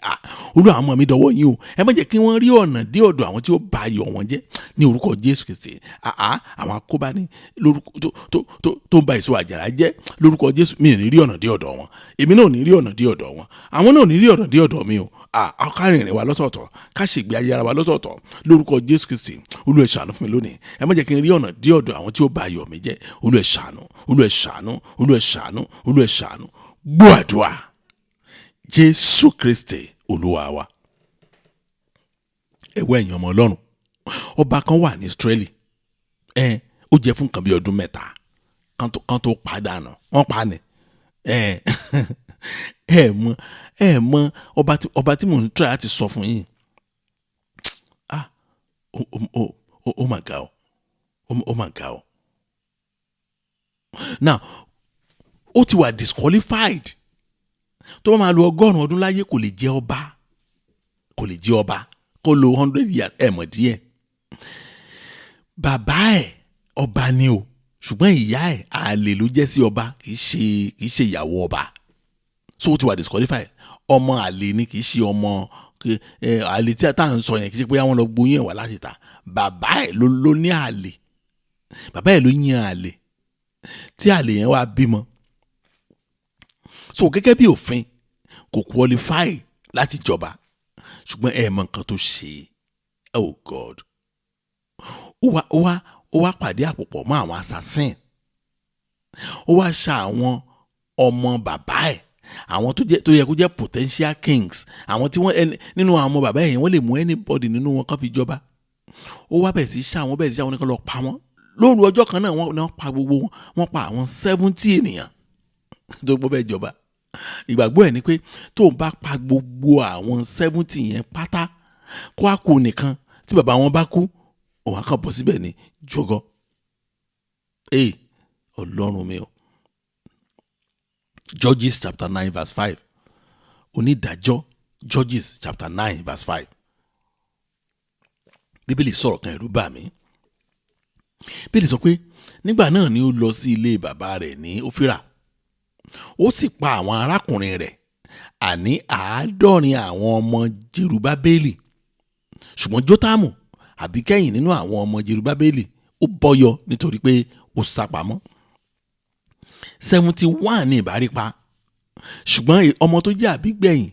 Olúwa, àwọn ọmọ mi dọwọ́ yín o. Ẹ má jẹ́ kí wọ́n rí ọ̀nà dé ọ̀dọ̀ àwọn tí ó bà ayọ̀ wọn jẹ́ ní orúkọ Jésù Kristi. Àwọn akóbá ní lórúkọ tó ń ba èso àjàrà jẹ́ lórúkọ Jésù, mi ò ní rí ọ̀nà dé ọ̀dọ̀ wọn. Èmi náà ò ní rí ọ̀nà dé ọ̀dọ̀ wọn. Àwọn náà ò ní rí ọ̀nà dé ọ̀dọ̀ mi o. Ká rìnrìn wa lọ́tọ̀ọ̀tọ̀, ká ṣègbé ayé ara wa lọ́tọ̀ọ̀tọ̀ lórúkọ Jésù Kristi. Olúwa, ẹ ṣàánú fún mi lónìí. Ẹ má jẹ́ kí n rí ọ̀nà dé ọ̀dọ̀ àwọn tí ó bà ayọ̀ mi jẹ́. Olúwa, ẹ ṣàánú, Olúwa, ẹ ṣàánú, Olúwa, ẹ ṣàánú, Olúwa, ẹ ṣàánú. Gbọ́ àdúrà, Jésù Kristi Olúwa wa. Ẹ̀wọ́ ẹ̀yin ọmọ Ọlọ́run, ọba kan wà ní Ísírẹ́lì. Ó jẹ́ fún nǹkan bí ọdún 3 kan tó padànù. Wọ́n pa ni. Ẹ mọ ọba tí mò ń try láti sọ fún yín. Ó mà ga o, ó mà ga o. Now, ó ti wà disqualified. Tó bá máa lo 100 ọdún láyé, kò lè jẹ́ ọba, kò lè jẹ́ ọba. Kó lo 100 years, ẹ̀ mọ̀ díẹ̀. Bàbá ẹ̀ ọba ni o, ṣùgbọ́n ìyá ẹ̀ àlè ló jẹ́ sí ọba, kì í ṣe ìyàwó ọba. So ó ti wà disqualified. Ọmọ àlè ni, kì í ṣe ọmọ àlè tí a tá à ń sọ yẹn, kì í ṣe pé àwọn lọ gbóyún ẹ̀ wá láti ta. Bàbá ẹ̀ ló ní àlè, bàbá ẹ̀ ló yan àlè, tí àlè yẹn wá bímọ. So gẹ́gẹ́ bí òfin, kò qualify láti jọba. Ṣùgbọ́n ẹ mọ nǹkan tó ṣe. Oh God, ó wá pàdé àpòpọ̀ mọ́ àwọn assassin. Ó wá ṣa àwọn ọmọ bàbá ẹ̀, àwọn tó jẹ́ tó yẹ kó jẹ́ potential kings, àwọn tí wọ́n nínú àwọn ọmọ bàbá ẹ̀ yẹn, wọ́n lè mú anybody nínú wọn kán fi jọba. Ó wá bẹ̀rẹ̀ sí ṣá àwọn, bẹ̀rẹ̀ sí ṣá àwọn nìkan lọ pa wọ́n. Lóru ọjọ́ kan náà, wọ́n pa gbogbo wọn. Wọ́n pa àwọn 70 ènìyàn tó gbọ́ bẹ́ẹ̀ jọba. Ìgbàgbọ́ ẹ̀ ni pé tóun bá pa gbogbo àwọn 70 yẹn pátá, kó á kú nìkan, tí bàbá wọn bá kú, òun á kàn bọ́ síbẹ̀ ní jọgọ́. Ee, Ọlọ́run mi o. Judges chapter 9 verse 5, Onídàájọ́, Judges chapter 9 verse 5. Bíbélì sọ̀rọ̀ kan, ẹ̀rù bà mí. Bíbélì sọ pé nígbà náà ni ó lọ sí ilé bàbá rẹ̀ ní Ófírà, ó sì pa àwọn arákùnrin rẹ̀, àní 70 àwọn ọmọ Jerubábélì. Ṣùgbọ́n Jótámù, àbíkẹ́yìn nínú àwọn ọmọ Jerubábélì, ó bọ́yọ nítorí pé ó sá pamọ́. 71 ní ìbárí pa, ṣùgbọ́n ọmọ tó jẹ́ àbígbẹ̀yìn,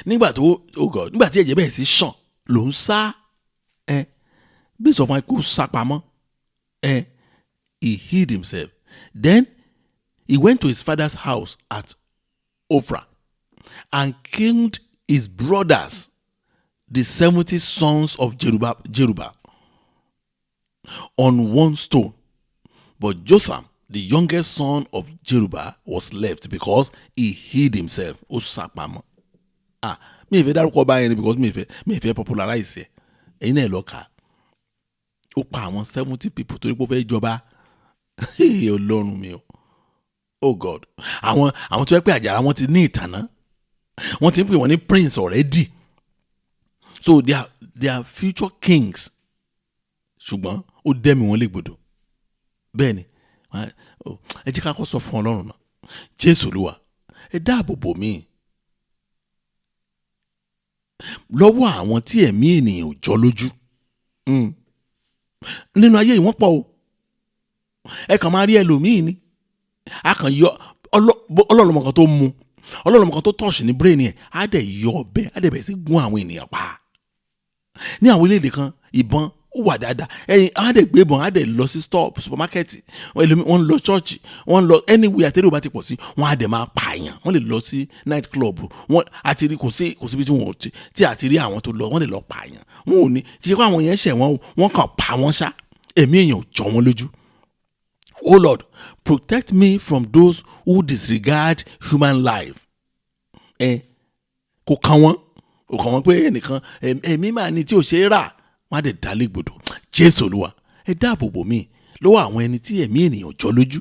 nígbà tó, oh God, nígbà tí ẹ̀jẹ̀ bẹ̀rẹ̀ sí ṣàn ló ń sá. Ẹ bí sọ fún wa pé ó sá pamọ́. He hid himself. Then he went to his father's house at Ophrah and killed his brothers, the 70 sons of Jerubbaal, on one stone. But Jotham, the youngest son of Jerubbaal, was left because he hid himself. Ó sá pamọ́. Ah, mi ì fẹ́ dárúkọ báyẹn ni because mi ì fẹ́ popularize ẹ̀. Ẹ̀yin náà lọ kà á. Ó pa àwọn 70 people torí pé ó fẹ́ jọba. Ọlọ́run mi o. Oh God. Àwọn tó yẹ pé àjàrà wọn ti ní ìtànná. Wọ́n ti ń pè wọ́n ní prince already. So they are future kings. Ṣùgbọ́n ó dẹ́mi wọn légbodò. Bẹ́ẹ̀ ni, ẹ jẹ́ ká kọ́ sọ fún Ọlọ́run náà. Jésù Olúwa, ẹ dáàbò bò mí lọ́wọ́ àwọn tí ẹ̀mí ènìyàn ò jọ lójú. Nínú ayé yìí, wọ́n pọ̀ o. Ẹ kàn máa rí ẹlòmíì ni. A kàn yọ Ọlọ́run mọ̀ kan tó mú. Ọlọ́run mọ̀ kan tó tọ̀ṣì ní brain yẹn, á dẹ̀ yọ ọ̀bẹ, á dẹ̀ bẹ̀rẹ̀ sí gún àwọn ènìyàn pa. Ní àwọn orílẹ̀-èdè kan, ìbọn ó wà dáadáa, ẹyin á dẹ̀ gbé ìbọn, á dẹ̀ lọ sí store, supermarket, wọ́n lọ church, wọ́n lọ anywhere àtẹ́rẹ́ ò bá ti pọ̀ sí, wọ́n á dẹ̀ máa pààyàn. Wọ́n lè lọ sí night club, wọ́n àti rí, kò síbi tí wọ́n tí àti rí àwọn tó lọ, wọ́n lè lọ pààyàn. Wọn ò ní kì í ṣe pé àwọn yẹn ṣẹ̀ wọ́n, wọ́n kàn pa wọ́n ṣá, ẹ̀mí èèyàn ò jọ wọ́n lójú. Oh Lord, protect me from those who disregard human life. Kò kàn wọ́n, kò kàn wọ́n pé ẹnìkan ẹ̀mí máa ní tí ò ṣe é rà, wọ́n á dẹ̀ dá légbodò. Jésù Olúwa, ẹ dáàbò bò mí lọ́wọ́ àwọn ẹni tí ẹ̀mí ènìyàn jọ lójú.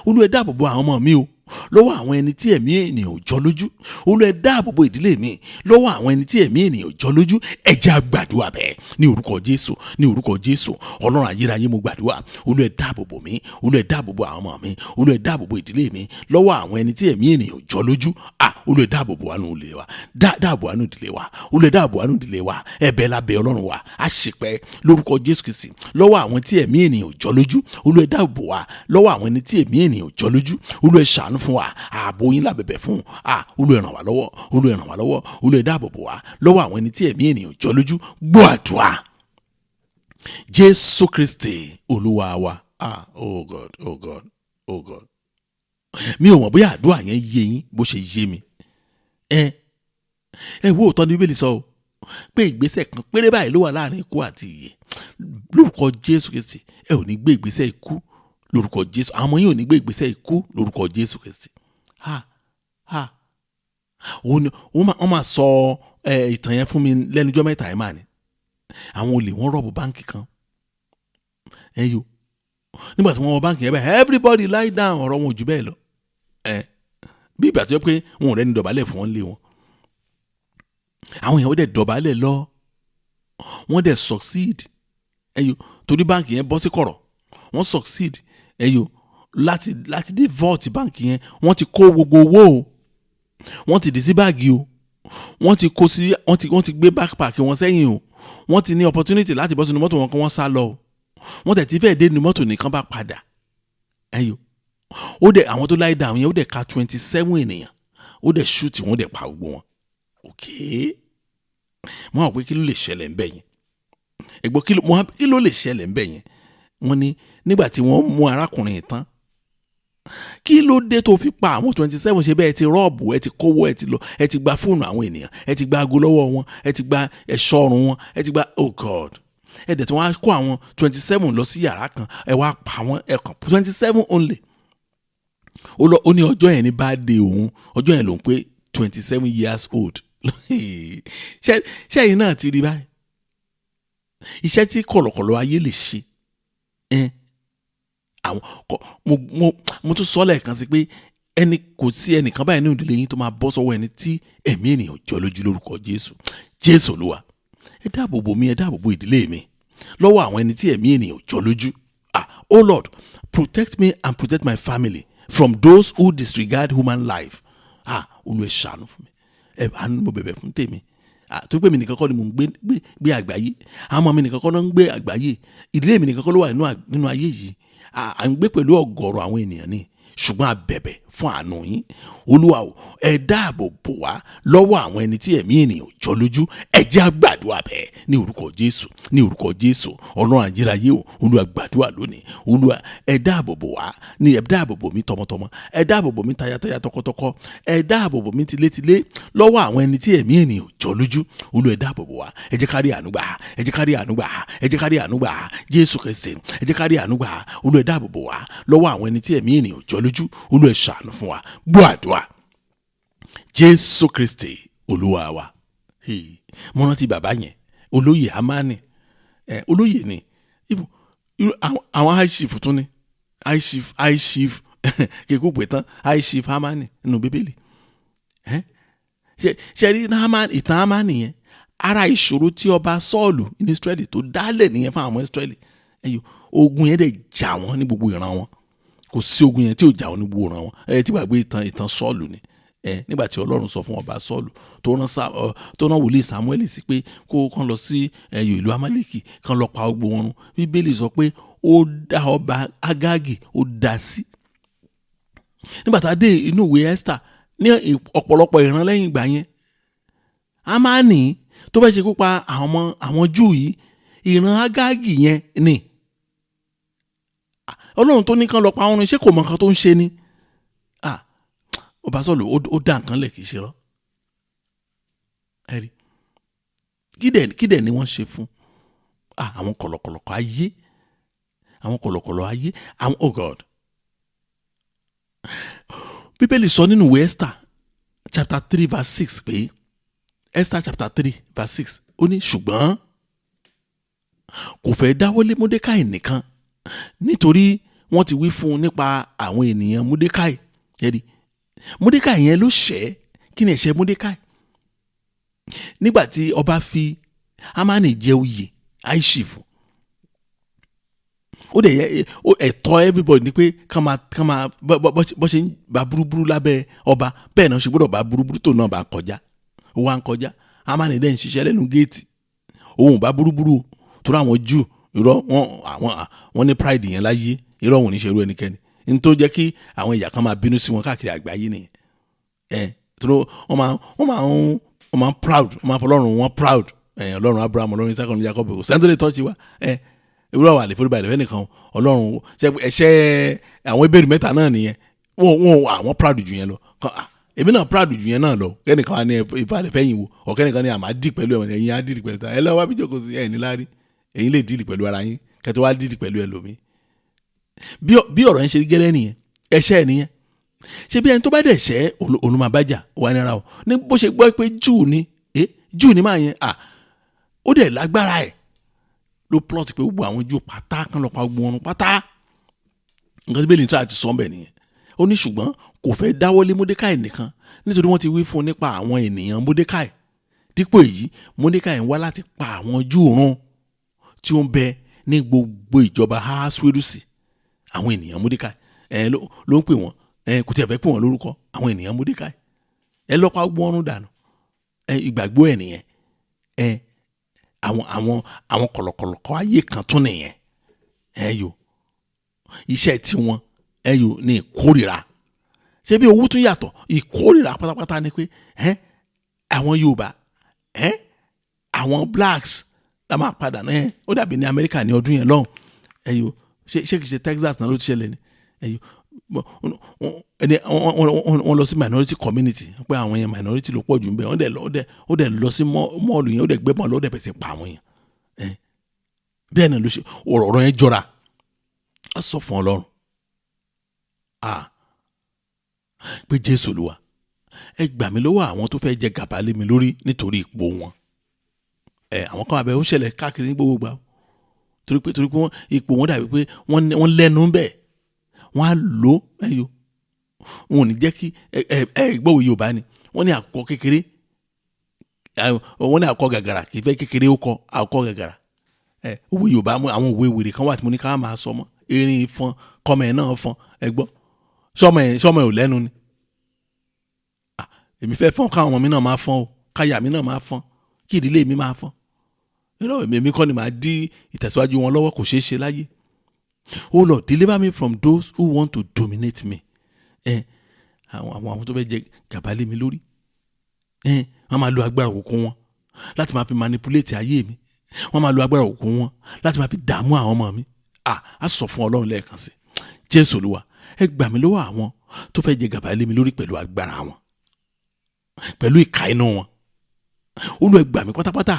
Olúwa, ẹ dáàbò bò àwọn ọmọ mi o lọ́wọ́ àwọn ẹni tí ẹ̀mí ènìyàn jọ lójú. Olúwa, ẹ dáàbò bò ìdílé mi lọ́wọ́ àwọn ẹni tí ẹ̀mí ènìyàn jọ lójú. Ẹ jẹ́ á gbàdúrà bẹ́ẹ̀ ní orúkọ Jésù, ní orúkọ Jésù. Ọlọ́run ayérayé, mo gbàdúrà. Olúwa, ẹ dáàbò bò mí. Olúwa, ẹ dáàbò bò àwọn ọmọ mi. Olúwa, ẹ dáàbò bò ìdílé mi lọ́wọ́ àwọn ẹni tí ẹ̀mí ènìyàn jọ lójú. Olúwa, ẹ dáàbò bò wá nínú ilé wa, dáàbò wá nínú ìdílé wa. Olúwa, ẹ dáàbò wá nínú ìdílé wa. Ẹ̀bẹ̀ la bẹ̀ Ọlọ́run wa, a ṣìpẹ̀ lórúkọ Jésù Kristi lọ́wọ́ àwọn tí ẹ̀mí ènìyàn jọ lójú. Olúwa, ẹ dáàbò wá lọ́wọ́ àwọn ẹni tí ẹ̀mí ènìyàn jọ lójú. Olúwa, ẹ ṣàánú fún wa, ààbò yín la bẹ̀bẹ̀ fún. Olúwa, ẹ ràn wá lọ́wọ́. Olúwa, ẹ ràn wá lọ́wọ́. Olúwa, ẹ dáàbò bò wá lọ́wọ́ àwọn ẹni tí ẹ̀mí ènìyàn jọ lójú. Gbọ́ àdúrà, Jésù Kristi Olúwa wa. Oh God, oh God, oh God. Mi ò mọ̀ bóyá àdúrà yẹn yé yín bó ṣe yé mi. Ẹ wo òótọ́ ní Bíbélì sọ o pé ìgbésẹ̀ kan péré báyìí ló wà láàrin ikú àti ìyè. Lórúkọ Jésù Kristi, ẹ ò ní gbé ìgbésẹ̀ ikú lórúkọ Jésù. Àwọn ọmọ yín ò ní gbé ìgbésẹ̀ ikú lórúkọ Jésù Kristi. Ha ha. Wọ́n máa sọ ìtàn yẹn fún mi lẹ́nujọ́ mẹ́ta yẹn máa ní. Àwọn olè wọ́n rob báǹkì kan. Ẹ yo, nígbà tí wọ́n wọ báǹkì yẹn bẹ́ẹ̀, everybody lie down, ọ̀rọ̀ wọn ò jù bẹ́ẹ̀ lọ. Bí ìgbà tó yẹ pé wọn ò rẹ́ni dọ̀bálẹ̀ fún wọn lé wọn. Àwọn èèyàn wọ́n dẹ̀ dọ̀bálẹ̀ lọ, wọ́n dẹ̀ succeed. Ẹ yo, torí báǹkì yẹn bọ́ sí kọ̀rọ̀, wọ́n succeed. Ẹ yo, láti dé vault báǹkì yẹn, wọ́n ti kó gbogbo owó o, wọ́n ti dì sí báàgì o, wọ́n ti kó sí, wọ́n ti gbé backpack wọn sẹ́yìn o, wọ́n ti ní opportunity láti bọ́ sínú mọ́tò wọn kí wọ́n sá lọ o. Wọ́n tẹ̀ tí fẹ́ẹ́ dé nínú mọ́tò nìkan bá padà. Ẹ yo, ó dẹ̀ àwọn tó lie down yẹn, ó dẹ̀ ka 27 ènìyàn, ó dẹ̀ shoot wọn, ó dẹ̀ pa gbogbo wọn. Ok, mo wá pé kí ló lè ṣẹlẹ̀ ń bẹ̀ yẹn? Ẹ̀gbọ́n, kí ló lè ṣẹlẹ̀ ń bẹ̀ yẹn? Wọ́n ní nígbà tí wọ́n mú arákùnrin yìí tán, kí ló dé tó fi pa àwọn 27? Ṣe bẹ́ẹ̀ ti rob, ẹ ti kówó, ẹ ti lọ, ẹ ti gba fóònù àwọn ènìyàn, ẹ ti gba aago lọ́wọ́ wọn, ẹ ti gba ẹ̀ṣọ́ ọrùn wọn, ẹ ti gba, oh God, ẹ dẹ̀ tí wọ́n á kó àwọn 27 lọ sí yàrá kan, ẹ wá pa wọ́n, ẹ kàn 27 only. Ó lọ, ó ní ọjọ́ yẹn ní bá dé òun, ọjọ́ yẹn lòun pé 27 years old. Ṣé ẹ̀yin náà ti rí báyìí iṣẹ́ tí kọ̀lọ̀kọ̀lọ̀ ayé lè ṣe? Àwọn mo tún sọ lẹ́ẹ̀kan sí pé ẹni kò sí ẹnìkan báyìí nínú ìdílé yín tó máa bọ́ sọ́wọ́ ẹni tí ẹ̀mí ènìyàn jọ lójú lórúkọ Jésù. Jésù Olúwa, ẹ dáàbò bò mí, ẹ dáàbò bò ìdílé mi lọ́wọ́ àwọn ẹni tí ẹ̀mí ènìyàn jọ lójú. Oh Lord, protect me and protect my family from those who disregard human life. Olúwa, ẹ ṣàánú fún mi, ẹ àánú mo bẹ̀bẹ̀ fún tèmi, tó pé mi nìkan kọ́ ni mò ń gbé àgbáyé, àwọn ọmọ mi nìkan kọ́ ló ń gbé àgbáyé, ìdílé mi nìkan kọ́ ló wà nínú ayé yìí. À ń gbé pẹ̀lú ọ̀gọ̀rọ̀ àwọn ènìyàn ni, ṣùgbọ́n a bẹ̀bẹ̀ fún àánú yín. Olúwa o, ẹ dáàbò bò wá lọ́wọ́ àwọn ẹni tí ẹ̀mí ènìyàn jọ lójú. Ẹ jẹ́ á gbàdúrà bẹ́ẹ̀ ní orúkọ Jésù, ní orúkọ Jésù. Ọlọ́run ayérayé o, Olúwa, gbàdúrà lónìí. Olúwa, ẹ dáàbò bò wá ní, ẹ dáàbò bò mí tọmọtọmọ, ẹ dáàbò bò mí tayataya, tọkọtọkọ, ẹ dáàbò bò mí tilétilé lọ́wọ́ àwọn ẹni tí ẹ̀mí ènìyàn jọ lójú. Olúwa, ẹ dáàbò bò wá. Ẹ jẹ́ ká rí àánú gbà, ẹ jẹ́ ká rí àánú gbà, ẹ jẹ́ ká rí àánú gbà. Jésù Kristi, ẹ jẹ́ ká rí àánú gbà. Olúwa, ẹ dáàbò bò wá lọ́wọ́ àwọn ẹni tí ẹ̀mí ènìyàn jọ lójú. Olúwa, ẹ ṣàánú fún wa. Gbọ́ àdúrà, Jésù Kristi Olúwa wa. Mo rántí bàbá yẹn, olóyè Hamani, olóyè ni, àwọn high chief tún ni, high chief, high chief kíkú pé tán, high chief Hamani nínú Bíbélì. Ṣe rí ìtàn Hamani yẹn, ara ìṣòro tí ọba Sọ́ọ̀lù ní Ísírẹ́lì tó dálẹ̀ nìyẹn fún àwọn Ísírẹ́lì. Ogun yẹn dẹ̀ jà wọ́n ní gbogbo ìran wọn. Kò sí ogun yẹn tí ò jà wọ́n ní gbogbo ìran wọn. Ẹ tí gbàgbé ìtàn Sọ́ọ̀lù ni ẹ, nígbà tí Ọlọ́run sọ fún ọba Sọ́ọ̀lù, tó rán wòlíì Samuel sí pé kó kàn lọ sí ẹyọ ìlú Amaleki, kàn lọ pa gbogbo wọn run. Bíbélì sọ pé ó dá ọba Agagi, ó dá sí. Nígbà tá a dé inú ìwé Esther, Ní ọ̀pọ̀lọpọ̀ ìran lẹ́yìn ìgbà yẹn, Hámánì tó bá ṣe kó pa àwọn ọmọ àwọn Júù yìí, ìran Ágágì yẹn ni. Ọlọ́run tó ní kán lọ pa wọn, ṣé kò mọ nǹkan tó ń ṣe ni? Ọba Sọ́ọ̀lù ó dá nǹkan lẹ̀, kì í ṣe rọ́. Ẹ rí, kí dẹ̀ ni wọ́n ṣe fún àwọn kọ̀lọ̀kọ̀lọ̀ ayé, àwọn kọ̀lọ̀kọ̀lọ̀ ayé, àwọn, oh God. Bíbélì sọ nínú ìwé Esther chapter 3 verse 6 pé, Esther chapter 3 verse 6, ó ní ṣùgbọ́n kò fẹ́ dáwọ́lé Mọ́dékáì nìkan, nítorí wọ́n ti wí fún un nípa àwọn ènìyàn Mọ́dékáì. Ẹ̀rí, Mọ́dékáì yẹn ló ṣẹ̀. Kí ni ẹ̀ṣẹ̀ Mọ́dékáì? Nígbà tí ọba fi Hámánì jẹ oyè àìṣìfù, ó dẹ̀ yẹ ẹ̀tọ́ everybody ni pé ká máa bọ́ ṣe ń ba burúburú lábẹ́ ọba, bẹ́ẹ̀ náà ṣe gbọ́dọ̀ bá burúburú tó náà bá kọjá. Ó wá ń kọjá, Hámánì dẹ̀ ń ṣiṣẹ́ lẹ́nu géètì, òun bá burúburú o, torí àwọn Júù, irọ́ wọn, àwọn wọn ní pride yẹn láyé, irọ́ wọn ò ní ṣerú ẹnikẹ́ni. Ní tó jẹ́ kí àwọn ìyá kan máa bínú sí wọn káàkiri àgbáyé nìyẹn. Ẹ tó wọ́n máa ń proud, wọ́n máa ń fọlọ́run wọn proud. Ẹ Ọlọ́run Abraham, Ọlọ́run Isaac, Ọlọ́run Jacob, kò sẹ́ni tó lè tọ́jú wa. Ẹ ewúrẹ́ wà lè forí balẹ̀ fẹ́nìkan. Ọlọ́run ẹ̀ṣẹ̀ àwọn ebèrè mẹ́ta náà nìyẹn. Wọ́n àwọn proud jù yẹn lọ. Èmi náà proud jù yẹn náà lọ. Kẹ́nìkan wà ní ìfàlẹ̀ fẹ́yìn wo, ọ̀kẹ́nìkan ní àmà dì pẹ̀lú ẹ̀wọ̀n, ẹ̀yin á dì pẹ̀lú ẹ lọ́wọ́ bí jókòó sí ẹ̀yin níláárí. Ẹ̀yin lè deal pẹ̀lú ara yín kẹ́tọ́ wá deal pẹ̀lú ẹlòmíì. Bí ọ̀rọ̀ yẹn ṣe rí gẹ́lẹ́ nìyẹn. Ẹ̀ṣẹ̀ nìyẹn. Ṣé bí ẹni tó bá dẹ̀ ṣẹ́ olùmọ̀bájà wà nira o ní bó ṣe gbọ́ pé Júù ni, Júù ni máa yẹn à ó dẹ̀ lágbára ẹ̀, ló plot pé gbogbo àwọn Júù pátá kan lọ pa gbogbo wọn pátá. Nǹkan tí bẹ́ẹ̀ ní tíra ti sọ bẹ́ẹ̀ nìyẹn. Ó ní ṣùgbọ́n kò fẹ́ dáwọ́lé Mọ́dékáì nìkan, nítorí wọ́n ti wí fún un nípa àwọn ènìyàn Mọ́dékáì. Dípò èyí, Mọ́dékáì ń wá láti pa àwọn Júù run tí ó ń bẹ ní gbogbo ìjọba Ahasuérusi. Àwọn ènìyàn Mọ́dékáì ẹ ló ń pè wọ́n. Ẹ kò tí ẹ fẹ́ pè wọ́n lórúkọ, àwọn ènìyàn Mọ́dékáì, ẹ lọ́pàá gbogbo ọ̀run dànù. Ẹ ìgbàgbọ́ ẹ nìyẹn. Ẹ àwọn kọ̀lọ̀kọ̀lọ̀ ayé kan tún nìyẹn. Ẹ yo iṣẹ́ tiwọn, ẹ yo ní ìkórìíra. Ṣé bí owó tún yàtọ̀, ìkórìíra pátápátá ni pé ẹ àwọn Yorùbá, ẹ àwọn blacks la máa padà náà. Ó dàbí ní Amẹ́ríkà ní ọdún yẹn lọ́hùn. Ẹ yo ṣé kìí ṣe Texas náà ló ti ṣẹlẹ̀ ni? Ẹ yo ẹni wọ́n lọ sí minority community pé àwọn yẹn minority ló pọ̀ jù ń bẹ̀. Wọ́n dẹ̀ lọ, ó dẹ̀ lọ sí mall yẹn, ó dẹ̀ gbé bọ́ọ̀lù, ó dẹ̀ bẹ̀sẹ̀ pa àwọn yẹn. Bẹ́ẹ̀ náà ló ṣe ọ̀rọ̀ yẹn jọra. Á sọ fún Ọlọ́run pé Jésù Olúwa, ẹ gbà mí lọ́wọ́ àwọn tó fẹ́ jẹ gàba lé mi lórí nítorí ipò wọn. Ẹ àwọn kan abẹ, ó ṣẹlẹ̀ káàkiri ní gbogbo gbà, torí pé wọ́n ipò wọn dàbí pé wọ́n lẹ́nu bẹ́ẹ̀, wọ́n á lò ẹyọ, wọn ò ní jẹ́ kí ẹ ẹ ẹ gbọ́wọ́. Yorùbá ni wọ́n ní àkùkọ kékeré, wọ́n ní àkùkọ gàgàrà kì í fẹ́ kékeré, ó kọ àkùkọ gàgàrà. Ẹ òwe Yorùbá, àwọn òwe wèrè kan wà tí mo ní ká máa sọ mọ́. Erin fọn kọ́mọ ẹ̀ náà fọn. Ẹ gbọ́, sọmọ ẹ̀ ò lẹ́nu ni. Èmi fẹ́ fọ́n káwọn ọmọ mi náà máa fọ́n o, káyà mi náà máa fọ́n, kí ìdílé mi máa fọ́n. Irọ́, èmi kọ́ ni màá dí ìtẹ̀síwájú wọn lọ́wọ́, kò ṣeé ṣe láyé. Oh Lord, deliver me from those who want to dominate me. Ẹ àwọn tó fẹ́ jẹ gàba lé mi lórí, ẹ wọ́n máa lo agbára òkùnkùn wọn láti máa fi manipulate ayé mi, wọ́n máa lo agbára òkùnkùn wọn láti máa fi dààmú àwọn ọmọ mi. À á sọ fún Ọlọ́run lẹ́ẹ̀kan sí. Jésù Olúwa, ẹ gbà mí lọ́wọ́ àwọn tó fẹ́ jẹ gàba lé mi lórí pẹ̀lú agbára wọn, pẹ̀lú ìka inú wọn. Olúwa, ẹ gbà mí pátápátá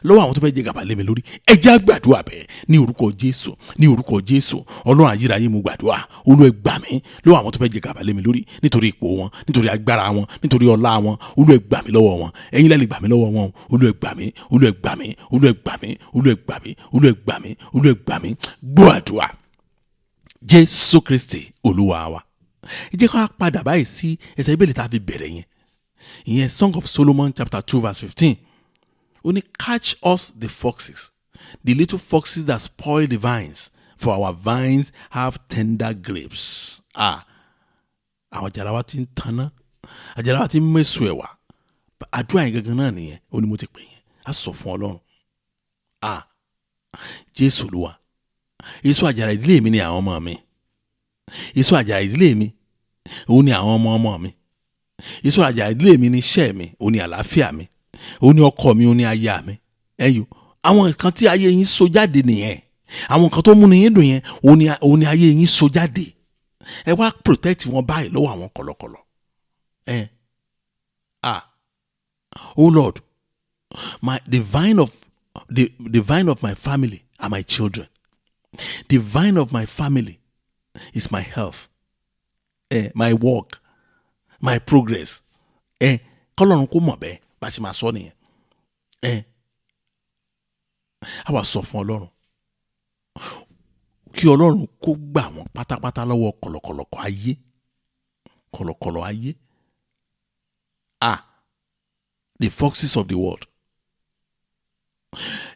lọ́wọ́ àwọn tó fẹ́ jẹ gàba lé mi lórí. Ẹ jẹ́ á gbàdúrà bẹ́ẹ̀ ní orúkọ Jésù, ní orúkọ Jésù. Ọlọ́run ayérayé, mo gbàdúrà. Olúwa, ẹ gbà mí lọ́wọ́ àwọn tó fẹ́ jẹ gàba lé mi lórí nítorí ipò wọn, nítorí agbára wọn, nítorí ọlá wọn. Olúwa, ẹ gbà mí lọ́wọ́ wọn. Ẹ̀yin lẹ lè gbà mí lọ́wọ́ wọn. Olúwa, ẹ gbà mí. Olúwa, ẹ gbà mí. Olúwa, ẹ gbà mí. Olúwa, ẹ gbà mí. Olúwa, ẹ gbà mí. Olúwa, ẹ gbà mí. Gbọ́ àdúrà, Jésù Kristi Olúwa wa. Ẹ jẹ́ ká padà báyìí sí ẹsẹ̀ Bíbélì tá a fi bẹ̀rẹ̀ yẹn, ìyẹn Song of Solomon chapter 2 verse 15. Ó ní, "Catch us the foxes, the little foxes that spoil the vines, for our vines have tender grapes." Ah, àwọn àjàrà wa ti ń tanná, àjàrà wa ti ń mẹ́sù ẹ̀wà. Àdúrà yẹn gangan náà nìyẹn. Ó ní mo ti pè yẹn. Á sọ fún Ọlọ́run, ah, Jésù Olúwa, èso àjàrà ìdílé mi ni àwọn ọmọ mi. Èso àjàrà ìdílé mi òun ni àwọn ọmọ ọmọ mi. Èso àjàrà ìdílé mi ni iṣẹ́ mi, òun ni àlàáfíà mi, òun ni ọkọ mi, òun ni aya mi. Ẹ̀yọ́, àwọn nǹkan tí ayé yín so jáde nìyẹn. Àwọn nǹkan tó múni yín dùn yẹn, òun ni ayé yín so jáde. Ẹ wá protect wọn báyìí lọ́wọ́ àwọn kọ̀lọ̀kọ̀lọ̀. Ẹ ah, oh Lord, my the vine of the vine of my family are my children. The vine of my family is my health, my work, my progress. Kọ́lọ́run kó mọ̀ bẹ́ẹ̀ bá ṣe máa sọ nìyẹn. A wá sọ fún Ọlọ́run kí Ọlọ́run kó gbà wọ́n pátápátá lọ́wọ́ kọ̀lọ̀kọ̀lọ̀ ayé, kọ̀lọ̀kọ̀lọ̀ ayé. Ah, the foxes of the world.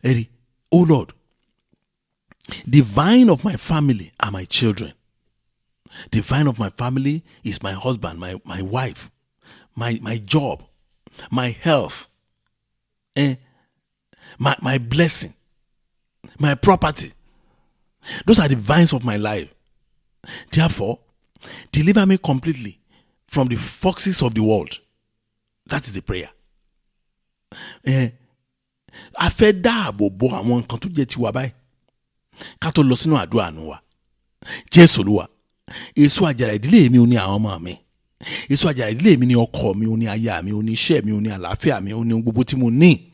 Eri, oh Lord, the vine of my family are my children. The vine of my family is my husband, my wife, my job, my health, my blessing, my property. Those are the vines of my life. Therefore, deliver me completely from the foxes of the world. That is the prayer. A fẹ́ dáàbò bo àwọn nǹkan tó jẹ́ tiwa báyìí ká tó lọ sínú àdúrà àánú wa. Jésù Olúwa, èso àjàrà ìdílé mi ò ní àwọn ọmọ mi, èso àjàrà ìdílé mi ní ọkọ mi, ò ní aya mi, ò ní iṣẹ́ mi, ò ní àlàáfíà mi, ò ní gbogbo tí mo ní.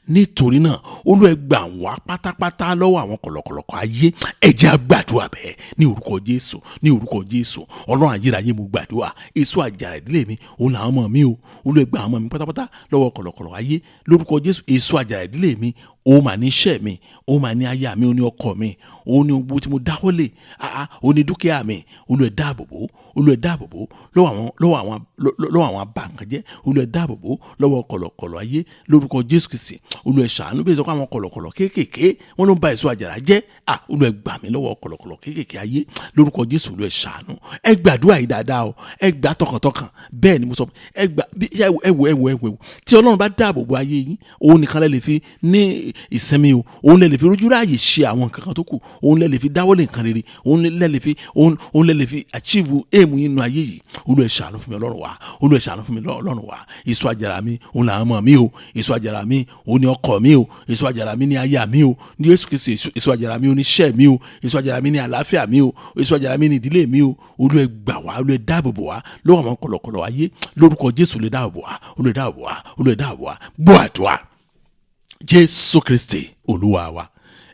Nítorí náà, Olúwa gbà wá pátápátá lọ́wọ́ àwọn kọ̀lọ̀kọ̀lọ̀ ayé. Ẹ jẹ́ á gbàdúrà bẹ́ẹ̀ ní orúkọ Jésù, ní orúkọ Jésù. Ọlọ́run ayérayé, mo gbàdúrà, èso àjàrà ìdílé mi òun làwọn ọmọ mi o. Olúwa gbà àwọn ọmọ mi pátápátá lọ́wọ́ kọ̀lọ̀kọ̀lọ̀ ayé lórúkọ Jésù. Èso àjàrà ìdílé mi ó mà ní iṣẹ́ mi, ó mà ní aya mi, ó ní ọkọ mi, ó ní gbogbo tí mo dáwọ́lé, ó ní dúkìá mi. Olúwa dáàbò bò, Olúwa dáàbò bò lọ́wọ́ àwọn abankanjẹ́. Olúwa dáàbò bò lọ́wọ́ kọ̀lọ̀kọ̀lọ̀ ayé lórúkọ Jésù Kristi. Olúwa ṣàánú bí ẹ sọ pé àwọn kọ̀lọ̀kọ̀lọ̀ kéékèèké wọ́n ló ń ba èso àjàrà jẹ́. Olúwa gbà mí lọ́wọ́ kọ̀lọ̀kọ̀lọ̀ kéékèèké ayé lórúkọ Jésù. Olúwa ṣàánú. Ẹ gbàdúrà yìí dáadáa o, ẹ gbà tọkàntọkàn. Bẹ́ẹ̀ ni mo sọ, ẹ gbà. Ẹ wò, ẹ wò, ẹ wò, tí Ọlọ́run bá dáàbò bo ayé yín, òun nìkan lẹ lè fi ní ìsinmi o, òun lẹ lè fi rójú ráàyè ṣe àwọn nǹkan kan tó kù, òun lẹ lè fi dáwọ́lé nǹkan rere, òun lẹ lè fi achieve aim yín nínú ayé yìí. Olúwa ṣàánú fún mi Ọlọ́run wa, Olúwa ṣàánú fún mi Ọlọ́run wa. Èso àjàrà mi òun làwọn ọmọ mi o, èso àjàrà mi òun ni ọkọ mi o, èso àjàrà mi ni aya mi o, ní Jésù Kristi. Èso àjàrà mi òun ni iṣẹ́ mi o, èso àjàrà mi ni àlàáfíà mi o, èso àjàrà mi ni ìdílé mi o. Olúwa gbà wá, Olúwa dáàbò bò wá lọ́wọ́ àwọn kọ̀lọ̀kọ̀lọ̀ ayé lórúkọ Jésù. Olúwa dáàbò wá, Olúwa dáàbò wá, Olúwa dáàbò wá. Gbọ́ àdúrà, Jésù Kristi Olúwa wa.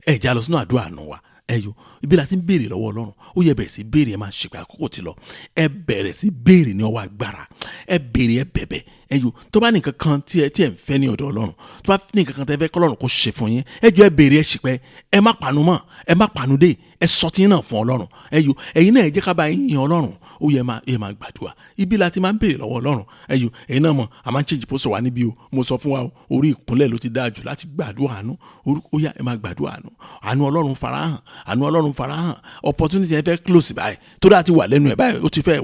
Ẹ já lọ sínú àdúrà àánú wa. Ẹ yo, ibi la ti ń béèrè lọ́wọ́ Ọlọ́run. Ó yẹ bẹ̀rẹ̀ sí béèrè, ẹ máa ṣèpè, àkókò ti lọ. Ẹ bẹ̀rẹ̀ sí béèrè ní ọwọ́ agbára, ẹ béèrè, ẹ bẹ̀bẹ̀. Ẹ yo, tó bá ní nǹkan kan tí ẹ ń fẹ́ ní ọ̀dọ̀ Ọlọ́run, tó bá ní nǹkan kan tẹ́ fẹ́ kọ́lọ́run kó ṣe fún yín, ẹ jọ, ẹ béèrè, ẹ ṣìpẹ̀, ẹ má panu mọ́, ẹ má panu dé, ẹ sọ tí náà fún Ọlọ́run. Ẹ yo, ẹ̀yin náà, ẹ jẹ́ ká bá yín yin Ọlọ́run. Ó yẹ ẹ máa gbàdúrà. Ibi la ti máa ń béèrè lọ́wọ́ Ọlọ́run. Ẹ yo, ẹ̀yin náà mọ̀, a máa ń change posture wa níbí o. Mo sọ fún wa o, orí ìkúnlẹ̀ ló ti dáa jù láti gbàdúrà àánú. Ó yá, ẹ máa gbàdúrà àánú. Àánú Ọlọ́run farahàn, àánú Ọlọ́run farahàn. Opportunity yẹn fẹ́ close báyìí tó dáa ti wà lẹ́nu ẹ̀ báyìí, ó ti fẹ́